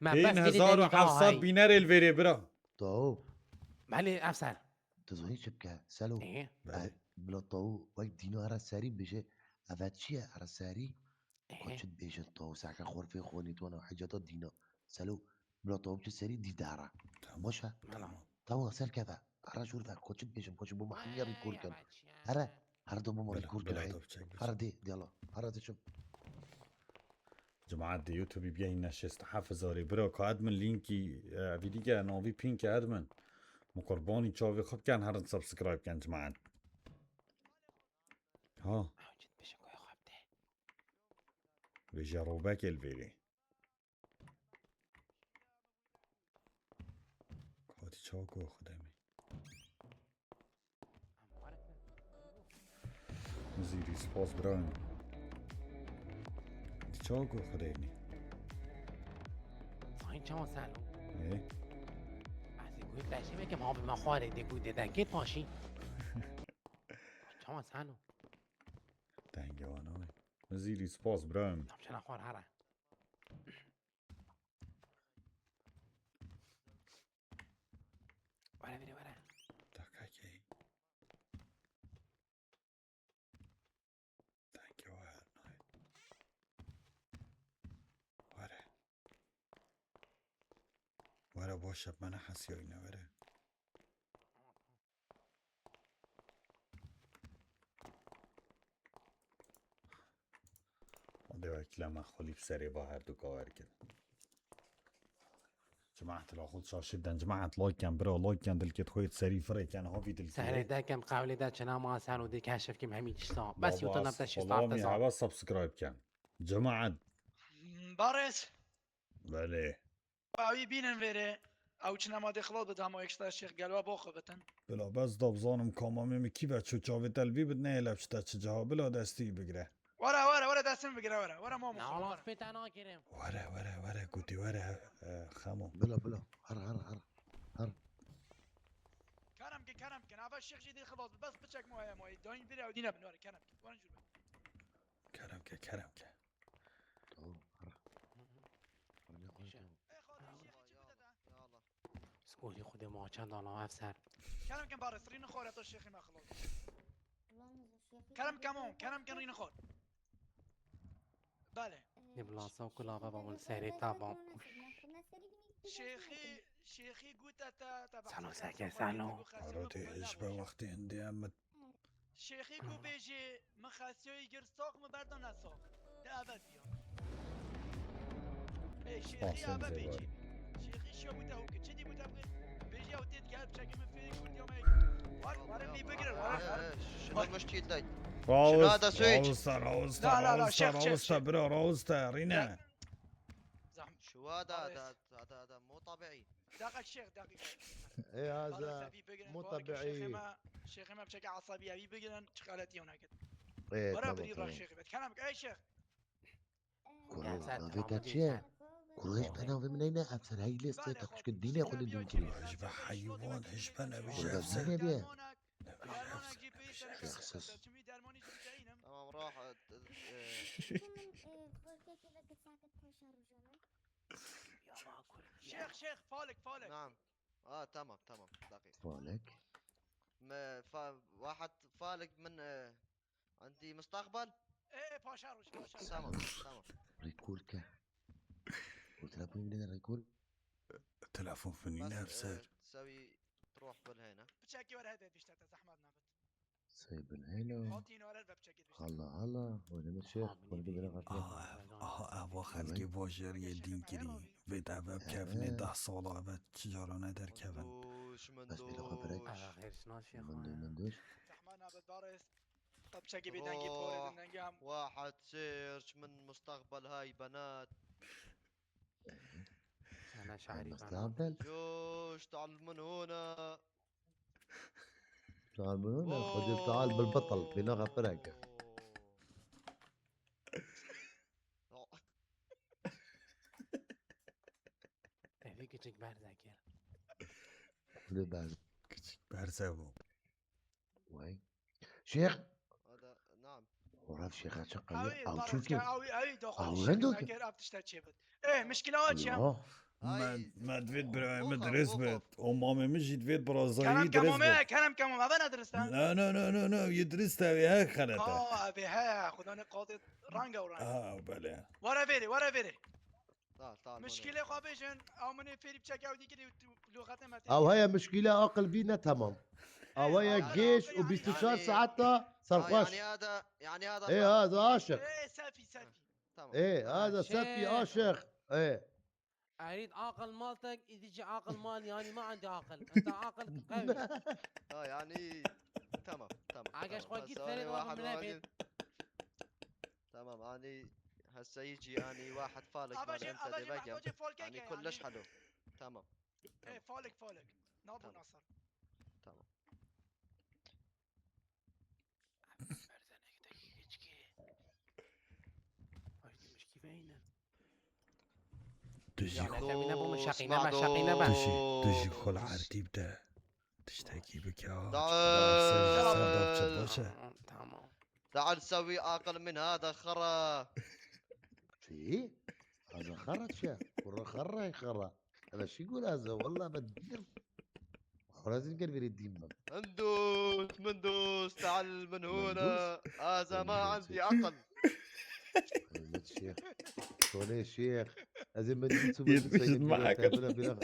Me Hîn bes hezar û heft sed bînerê li vêrê bira. Taho. Belê efser. Tu zanî çi bike? Selo. Ê. Belê. E, bila tawo wek dîno here serî bêje, eve çi ye here serî? Ê. Koçit bêjin tawo seke xorfê xwe nîtwana heceta dîna. Selo, bila tawo biçe serî dî dere. Tamam, Baş e? Tamam. Tawo ser keve. Here jûr ve. Koçit bêjin, koçit bo me hemiye rî kor kin. Here, here do bo me rî kor kin. Here dê, dê Allah. Here dê çim. Cemaat de YouTube biyayine şêst û heft zarê. Bira ka admin linki, e, vîdîke navî pin ke admin. Min qurbanî çavê xwe bikin, herin subscribe ken cemaat. Ha. Ew cid bişin koya xwe bide. Vêje robekê li vêrê. Hatî çawa ku Xwedê min. Zîrî spas bira min. Hatî çawa ku Xwedê min. Sayın çawa salo. Ê? Ez ê ku beşê vekim abi me xwarê dê ku dê dekê paşî. Çawa salo. Dengê wan oy. Zîrî spas bira min. Tam çena xwar here. Were vêrê were. Dakikê. Dengê we her nayê. Were. Were baş e, me nehesiyayîne were. Hadi wekîla me xwe lî bi serê ba her du kawer kir. Cemaat la xwe şaşî biden, cemaat like ken, bira like ken, dilkê xwe serî firê ken, havî dilkê. Sehrê dekem qewlê de çina ma ser û dê keşif kim hemî tişta. Bes yû tane te şî saat. Hava subscribe ken. Cemaat. Baris. Belê. Ew ê bînin vêrê. Ew çine ma dê xilot bide hema yek ji te şêx gelwa bo xwe bitin. Bila bes da bizanim kamamê min kî ve çû çavê te li vî bit nehêle biçite çi ciha bila destî bigire. Were, were, were destê min bigire were. Were ma Musa, were. Were, were, were gotî were, e, Xemo. Bila, bila. Her, her, her. Her. Kerem ke, kerem ke. Nava şêx jî dê xilot bit. Bes piçek ma heye ma. Dayîn vêrê ew dîne bin were kerem ke. Were jûr be. Kerem ke, kerem ke. Tamam, ara. Ara ne koyayım, tamam. Skolî xwedê ma çend ana ev ser. Kerem kin barê sirî nixwar ya to şêxî me xilas. Kerem kin, kerem kin rî nixwar. Belê. Ne bilasa ku lava babul serê taban. Şêxî, şêxî gote te, te behsa Sano seke, sano. Arode hêj be wextê hindê em Şêxî ku bêjê, min xesiyoyî gir sax, min berda ne sax. De eve diya. Ê, şêxî eve bêjê. Şêxî şiya bû te hû kir. Çi dî bû te bû? Bêjê ew tê dike, ev çekê min fêrî kurdî ya me. War, war, em vî bigirin, war, war. Şunu muşkil de. Şuna da su iç. Rawista, rawista, rawista, rawista, bira, rawista, rîne. Zahmet. Şu wa da, da, da, da, da, mu tabiî. Deqek şêx, deqek. Ê, aza, mu tabiî. Şêxê me, şêxê me bi çekê esabî evî bigirin, çi xeletî ew nekir. Ê, tamam, tamam. Were birî rax şêxê me. Kerem ke, ey şêx. Kuro, navê te çi ye? Kuro, hêj be navê min neyne, ev ser heyî lê stê te xwişkin dînê xwe li dîn kirî. Hêj be heywan, hêj be nebêje ev ser. Neyne bê? Şêx, şêx. Tamam, rahat. Min, e, xorkekê ve gitsek paşa rojane. Şêx, şêx, falik, falik. Naam. Aa, tamam, tamam. Daqiqa. Falik. Me, fa-, wahed falik min, e, عندي مستقبل؟ Ê, ê, paşa roj, paşa. Tamam, tamam. Recall ke. O telefon bile recall. Telefon finî ne ser. Sewî troh bil heyna. Piçekî were hede bîşte te zehmet nebit. Sey bin heyna. Hatî nare ve piçekî bîşte. Allah Allah. Öyle mi şey? Bunu bir bire katma. Aha, aha, eva xelkê bajariyê dîn kirî. Vê te ve kevnê deh sala ve çi cara ne derkevin. Mendoş, mendoş. Mendoş, mendoş. Zehmet nebit baris. Te piçekî bêdengî porê din dengê em. Wahed sêr, ji min mustaqbel hay benat. Ana şairî ben. Mustaqbel. Coş, tal min hona. Tal min hona. Xwedê tal bil betal. Bina xatireke. Evî küçük berzekir. Xwedê berz. Küçük berze bu. Vay. Şêx. Hada, naam. Oraf şêxa çi qayî? Ew çû ki. Ew, ew, doxan şêx. Ew tişte çêbit. Ê, mişkila çi ya? Me, me divêt birayê min dirist bit. O mamê min jî divêt birazayî dirist bit. Kerem kemamê, kerem kemamê. Eve ne dirist e? No, no, no, no, no. Yê dirist e, wê he xelet e. Aa, ev ê he, xudanê qadê ranga û ranga. Ha, belê. Were vêrê, were vêrê. Tal, tal, mişkîlê xwe bêjin, ew min ê fêrî biçek ew dî kirî lûxetê me tê. Ew heye mişkîle aqil bî ne temam. Ew heye gêş û bîst û çar saeta serxweş. Yani hada, yani hada. Ê, ha, za aşiq. Ê, sefî, sefî. Tamam. Ê, ha, za sefî aşiq. Ê. Erîd aqil mal tek, îdî jî aqil mal, yani ma endî aqil. Enta aqil qewî. Ha, yani, tamam, tamam. Agah xwe gît serê wa min nebêt. Tamam, ani heseyî cî, ani wahed falek man ente de vegem. Ani kulleş helo. Tamam. Ê, falek, falek. Nabo nasar. Tamam. Berzenek de geçki. Ay, demiş ki beynim. Tu jî xwe, tu jî, tu jî xwe li erdî bide. Tiştekî bike, ha. Ser, ser de biçe, baş e. Tamam. تعال سوي أقل من هذا خرا. Çi? Hada xerra çi? Kuro xerra, xerra. Hada şî gul hada, wallah ben dîr. Xwe rezîl kir vêrê dîn min. Mendûs, Mendûs, teal min hûna. Aza ma endî aqil. Hizmet şêx. Şonê şêx. Ez ê Mendûs û Mendûs. Yetmişiz ma aqil. Bila, bila.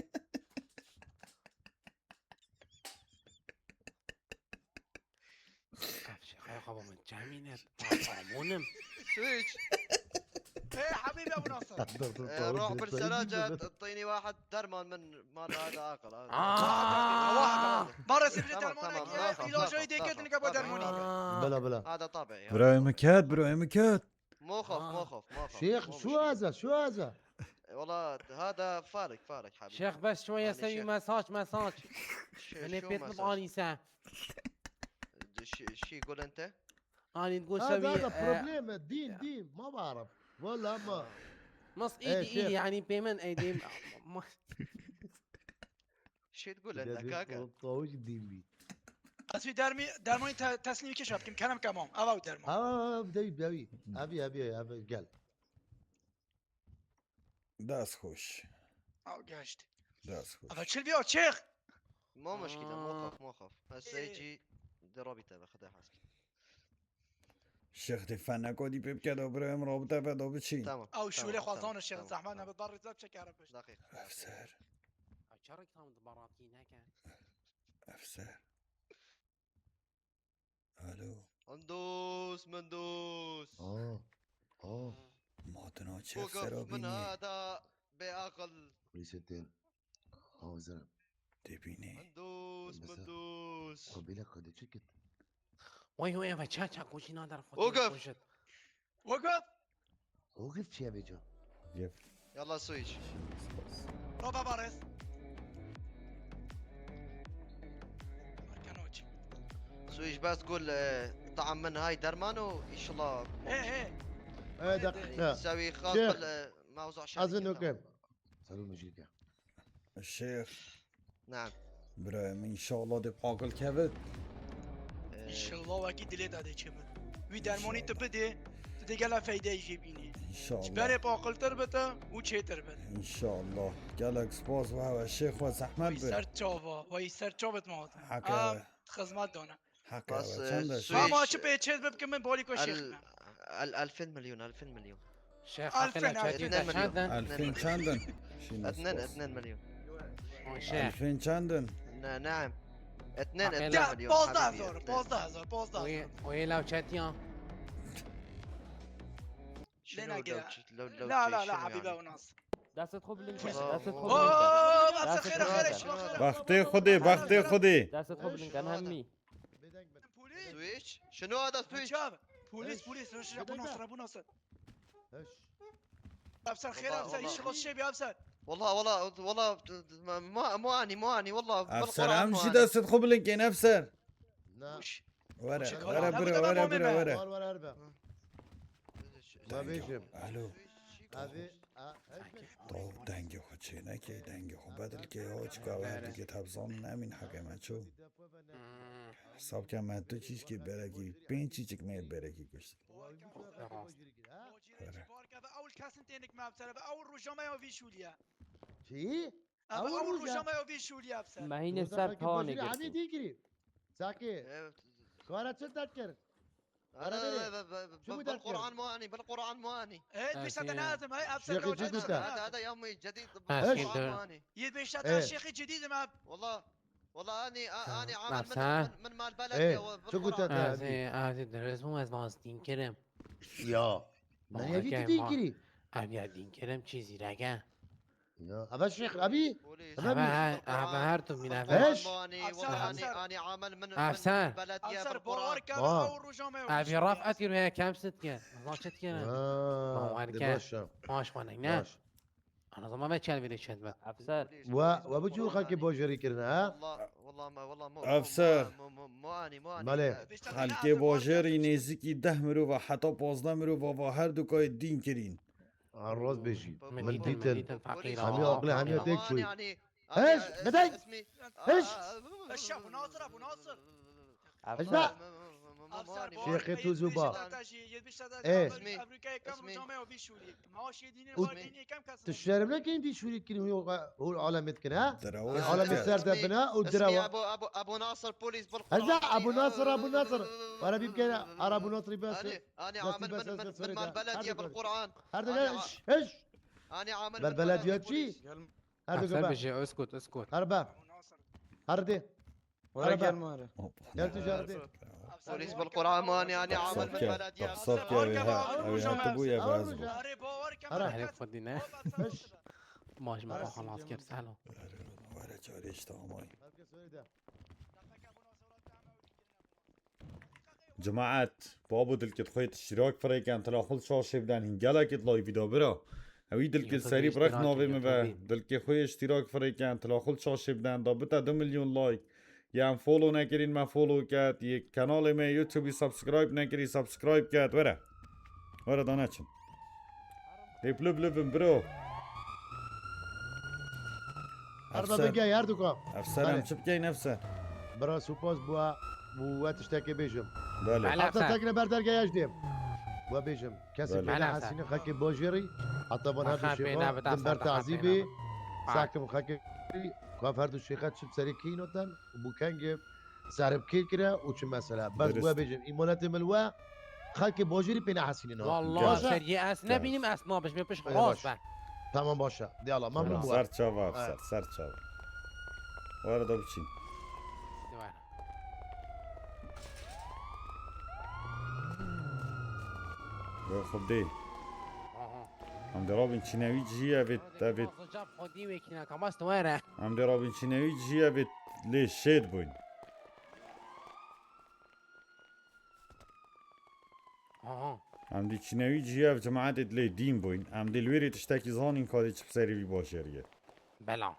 Ev şêxaya xwe bo min çemîne. Amonim. Hiç. Hey, حبيبي أبو ناصر. Dur, dur, Ee, Ruh bil serace, tini wahid derman min mal hada aqil. Aa! Mara sivri Tamam, dermanek tamam, ya, ilaca yedek edin ke dermoni. Bila, bila. Hada tabi ya. Buraya mı ket, buraya mı ket? Moxof, moxof, moxof. Şêx, şu aza, şu aza. Valla hada farik, farik habibi. شيخ بس شوية سوي مساج مساج. Şu, انا şu بيت masaj. بانيسة. Şi, şi gulente. اني تقول هذا سوي هذا problème دين دين ما بعرف والله ما مص إيه، ايدي شيخ. ايدي يعني بيمن ايدي. Şi gulente kaka. طاووش دين بي Ez wî dermî dermanî te, teslîmî kişa bikim, kerem ke mam. Ava û derman. ها بدوي بدوي ابي ابي ابي قال Dest xweş. Aw, gehişt. Dest xweş. Ava çil biya çêx. Ma muşkile, Aa. moxof, moxof. Ez seycî di rabîte ve xide hes. Şêx dê feneka dî pê bike da birayê min rabite ve da biçîn. Tamam. Aw şûlê Tamam, xwezan tamam, şêx tamam, zehmet tamam. nebe dar rêza çek ara pişt. Daqiq. Efser. Çarek tam di baratî neke. Efser. Alo. Endos, mendos. اه اه Matina çev Kokaf min serabînî. Hada bê aqil. Polis êtin. Hazırım. Dibînî. Endos, Mesela- mendos. Kabile kadı çekit. Oy oy eve ça ça koşi nader Ogaf. Koşit. Wekf! Ogif çiye beco. Yef. Yalla Suiç. Roba bares. Arkanoç. Suiç bes gul e, taam min hay derman û inşallah. He he. ايه دقيقة. Sewî Şêx. xal bil e, mewzu şerî أظن kir, أوكي. tamam. سلام مشركة. Şêx. Naam. Birayê min inşallah dê paqil kevit. Ee, İnşallah wekî dilê de dê çi bin. Wî dermanî tu bidê, tu dê gela feydeyê jê bînî. İnşallah. Ji berê paqiltir bite û çêtir bit. İnşallah. Gelek spas ve ve şêx ve zehmet Wî bi. ser çava, wî ser çavet mata. Heke Aa, ve. Xizmet dana. Heke Bas, ve. e, Çende? Suiç. Ama çi pê çêt bibkim min balî ku şêx El, me. el, elfin milyon, elfin milyon. شيخ ألفين، عقلك ألفين. جديدة Etnen milyon. شادن. Elfin çendin? Şîn Etnen, spas. etnen milyon. شيخ. Elfin çendin? Na, naam. Etnen, Bak, etnen Ya, milyon. pazda habibi, hezar, etnen. Pazda hezar, Pazda وي hezar. وي لو تشاتيان. Şunu Lena gire. Lewçi, lew, lew, La, la, şunu la, yani. habibi ew nas. دەستت خۆ بلند کە Bravo. دەستت خۆ Oo, بلند کە bas دەستت xêra خۆ xêra بلند کە şuna xêra. Bextê xudê, bextê xudê. دەستت خۆ بلند کە هەممی Polîs. Suiç. Şunu ada Suiç. Çav. Polîs, polîs, Reşit, Ebu Nasır, Ebu Nasır. Heş. Efser xêr, Wala, efser, wala. işi xos şebi efser. Wala, wala, wala, ma, ma, ani, ma, ani, wala. Efser, em jî destê xwe bilinkên efser. Na. Were, Hoşça kal. were Devam, bire, devam, were devam, bire, devam. were. Var var erbe. Ma bêjim. Alo. Abi. Taw dengê xwe çênekê, dengê xwe bedilkê, ya çika we her dikê tebzan nemîn heke me ço. Hesab ke me tu çîçkê berekî, pênc çîçik me berekî kişt. Were. Ew kesin tênik me efser, ew rojnameya vî şûliye. Çi? Ew, ew rojnameya vî şûliye efser. مە هینێ سەر تاوانێ Hani گرتی dî girî. Sakê. Evet. Kara çi dert kir? Ana, Ara be, bere. be, be, Şu be, mu bil dert Kur'an muani, bil Kur'an muani. Hey, Ha, bir sene şey. lazım, hey, efser. Şêxî çi gote? Hada, hada ya mı cedid. Ha, Eş. şey, Kur'an dur. muani. Yedi beş Eh. tane şêxî cedîdim abi. Wala, wala ani, a- Ha, ani ha, amel min, sen. min, min mal beled Eh, ya, bil çi gote Kur'an te? muani. Ez ê, ez ê dirêz bûm, ez baz dîn kirim. Ya. Ne Baba, yevî gel, tu dîn ma- kirî? Ev ya dîn kirim çî zîrege. Ya. Eve şêx, evî. Polis. Eve Eve, bî. he, Kur'an. eve her tu mîne Kur'an eve. Eş. muani, Efsane, wala ani, efsane. ani amel min, Efsane. min belediye Efser, bil Kur'an. bawer kar, Ba. ew rojnameya vî Ev şûliye. raf et yürüye kemsit ki. Zaçet ki. Ha, Bawer de ke. baş ha. Maaş bana ne? Baş. Ana zaman ben çelveri çetme. ئەفسەر Wa, wa bu çu xaki bojarî kirine ha? Wala, wala ma, wala ma. Efser. Muani, muani. Malê. Xelkê bajarî nêzîkî deh mirova heta pazdeh mirova va her du kayê dîn kirîn. Ha, rast bêjî. Min Min dîtin, min dîtin. dîtin, feqîr Hemî a. aqlê, hemî tek çûyî. Ani, Heş, bedeng. Heş. Eşşaf, Nasir, Ebu Nasir. Hejda. Şêxê tu zû ba. Eh. Û tu şerm nekin dî şûrî kirî hû, hû alemê dikin ha? Alemê ser de bina û direwa. Hejda, Ebu Nasir, Ebu Nasir. Were bî bikene ara Ebu Nasirî bes. Ani, ani amel min, min, min mal belediye bil Kur'an. Her de heş, heş. Ani amel min belediye çî? Her de Efser gebe. Bije, uskut, uskut. Her be. Her de. وەرە گەرمارە. Gel tu jardê. Polis bil Kur'an muani, ani amel min belediye. Taxsab ke ev ha, ev ha tu bû ya vaz bû. Arê bawer Ara. Herê xwedî ne. Hiş. Maş me Ara. Xwe xelas kir, selo. Were çarê işte amay. Herkes öyle de. Cemaet, babo dilkê xwe yê iştirak firêken, tila xul şaşê biden hîn gelekê live da bira. Ewî dilkê Yoksa serî bir birek iştirak navê edin, min ve. tabii. Dilkê xwe yê iştirak firêken, tila xul şaşê biden, da bite du milyon like. Yan follow nekirîn me follow ket, yê kanalê me YouTube'î subscribe nekirî subscribe ket, were. Were da neçin. Lêp lûp lûp bin bro. Arda bigey her duka. Efser em Belê. çi bikeyn efser? Bira supas bûa bû we tiştekê bêjim. Belê. Belê. Heta Efser. tekne ber dergehê ez dêm. We bêjim. Kesê Belê. pê Belê, nehesînin xekê bajêrî. Heta van her du Xwe pê şêxan. nebide, Din ber xwe tazî pê bê. nebide. Sakim xekê. Ku her du şêxe çi serê kî noten. Bû kengê. Serib kê kire û çi mesele. Bes we Dirist. bêjim. Îmonetê min we. Xekê bajêrî pê nehesînin ha. Vallahi Baş. seriyê ez Baş. nebînim, ez nabêjim, pişt Ey, rast baş. be. Tamam başa. De Allah memnun Tamam. bu. Ser çava Ha. efser, ser çava. Were da biçîn. Were. Were xwe bidê. Aha. Em dê rabin çînewî cihî evê, evê. Fazla cap xwedî wekîne, kamast were. Em dê rabin çînewî cihî evê lê şêd bûyn. Aha. Em dê çînewî cihî ev cemaetê lê dîn bûyn. Em dê li wêrê tiştekî zanîn ka dê çi bi serê vî bajêrî ye. Bela.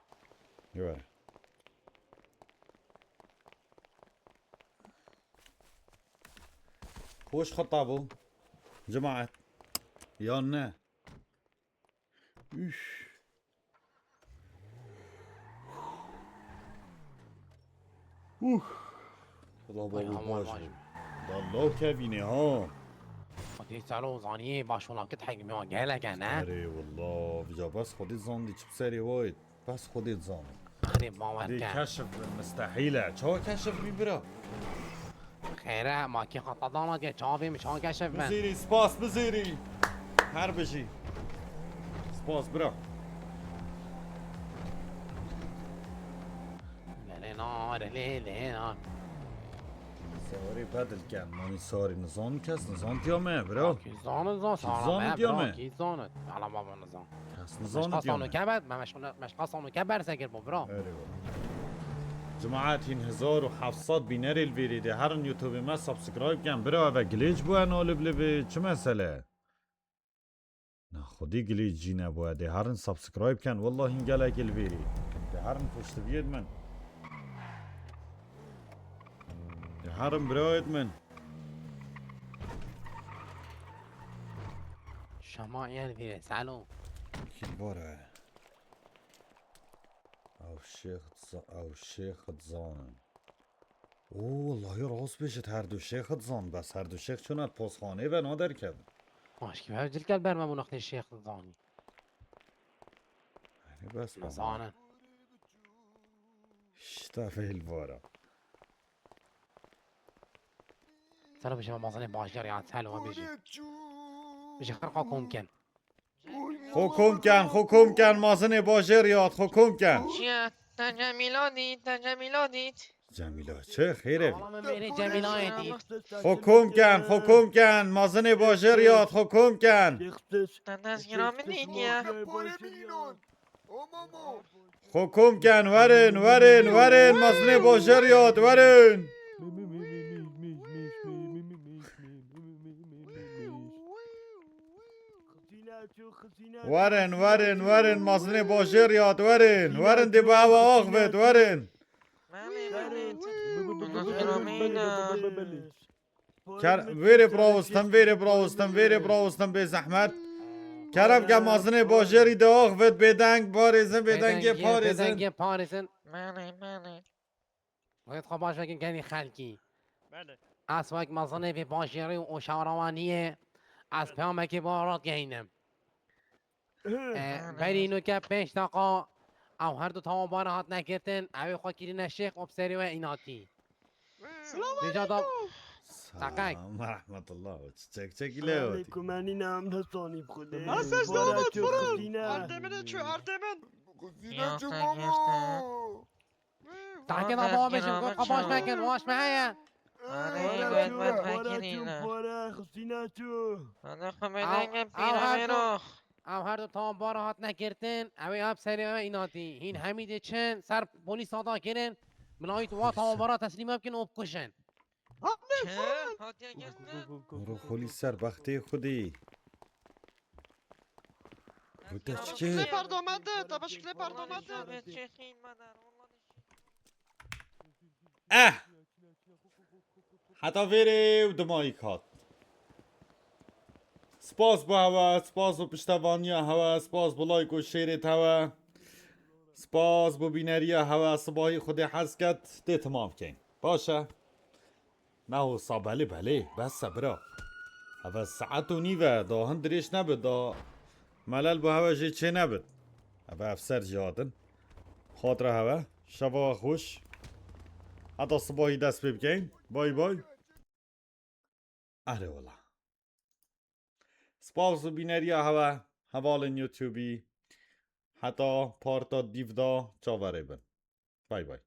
Were. Hoş xeta bû. Cemaet. Yan ne? Üf. Uf. Xuda Ay, babo aman baş baş. be. Dallo kevînê ha. Xwedî selo zaniyê baş ola kit hekmê wa gelek e ne? Erê wallah. Vîca bes Xwedê zandî çi bi serê wayê. Bes Xwedê zan. Erê bawer Dê ke. keşif bin mistehîl e. Çawa keşif bî bira? Xêre, ma kî xata dana ke çavê min çawa keşif bin. Bizêrî, spas bizêrî. Her bijî. Spas bira. Lê lê na, lê lê lê na. Sarî bedil ken. Manî sarî nizan kes nizan tiya me bira. Kî zanit zan, Kî sara zanit me, ya bira, me? Kî zanit. Ala baba nizan. Kes Meşqa nizan tiya me. Sanuke bet, me meşqa, meşqa Sanuke berse kir bo bira. Erê wala. Cemaet hîn hezar û heft sed bînerê li vêrê de herin YouTubeê me subscribe ken. Bira eve glitch bû en alib li bi çi mesele? Na xwedî glitch jî nebû. Dê herin subscribe ken. Wallahî hîn gelekê li vêrê. Dê herin piştiviyê min. Dê herin birayêt min. Şema yer vire, salo. Kî bore. Ew şêx za-, ew şêx dizanin. Oo, wallahî rast bêjit her du şêx dizan, bes her du şêx çûne pozxanê ve naderkevin. Aşkî hev cilkel berme bu nextê şêx zanî. Hani bes baba. Zanin. İşte fêl bora. Salo bişe mazanê baş yer ya, salo bişe. Bişe xerqa kom ken. Xwe kom ken, xwe kom ken, mazinê bajêr yat, xwe kom ken. Çiye? Te Cemîla dît, te Cemîla dît. Cemîla çi? Xêr evî. Ama me mêrê Cemîlayê dît. Xwe kom ken, xwe kom ken, mazinê bajêr yat, xwe kom ken. Te destgîra min dîtiye. Xwe kom ken, werin, werin, werin, mazinê bajêr yat, werin. Werin, werin, werin, mazinê bajêr yat, werin. Werin dê bi ewa axvet, werin. Ker, vêrê birawustin, vêrê birawustin, vêrê birawustin bê zehmet. Kerem ke mazinê bajêrî de axvet bêdeng, parêzin, bêdengê parêzin. Bêdengê parêzin. Wê xwe baş vekin genî xelkî. Ez wek mazinê vê bajêrî û şarewaniyê ez peyamekê bo rat gehînim. E, berî nuke pênc deqa ew her du tawanbara hatine girtin, ew ê xwe kirîne şêx û bi serê we înatî. Vêca da Teqek. Selam ve rahmetullah. Çiçek çek ile Aleykum enîne em hesanî bi xwedê. Erdemine çû, Erdemine. Ya te girtin. Teqek da baba bêjin, ku xwe baş vekin, waş me heye. Arê, wet wet vekirîne. Pare xistîne çû. Hadi xwe bêdenge pîra mêro. Ew her du tawanbara hatine girtin, ew ê ev serê ew înatî. Hîn hemî dê çin, ser polîsa da kirin. Milayî tu wa tawanbara teslîm bikin û bikuşin. Hatiye geldi. Ro xolî ser bextê xwedî. Bu te çi Şikle kir? pardon me de, te be şikle pardon me de. Eh! Heta vêrê û dimayî hat. Spas bo hewe, spas bo piştevaniya hewe, spas bo like û şêrê hewe. Spas bo bîneriya hewe, sibahî Xwedê hez ket, tê timam keyn. Baş e. Neho sa belê belê, bes e bira. Heve saet û nîv e, da hin dirêj nebit, da melel bo hewe jê çê nebit. Heve efser jî hatin. Xatra hewe, şeva we xweş. Heta sibahî dest pê bikeyn. Bay bay. Erê wela. Spas û bîneriya hewe, hevalên YouTubeî. Heta parta dîv da çaverê bin. Bay bay.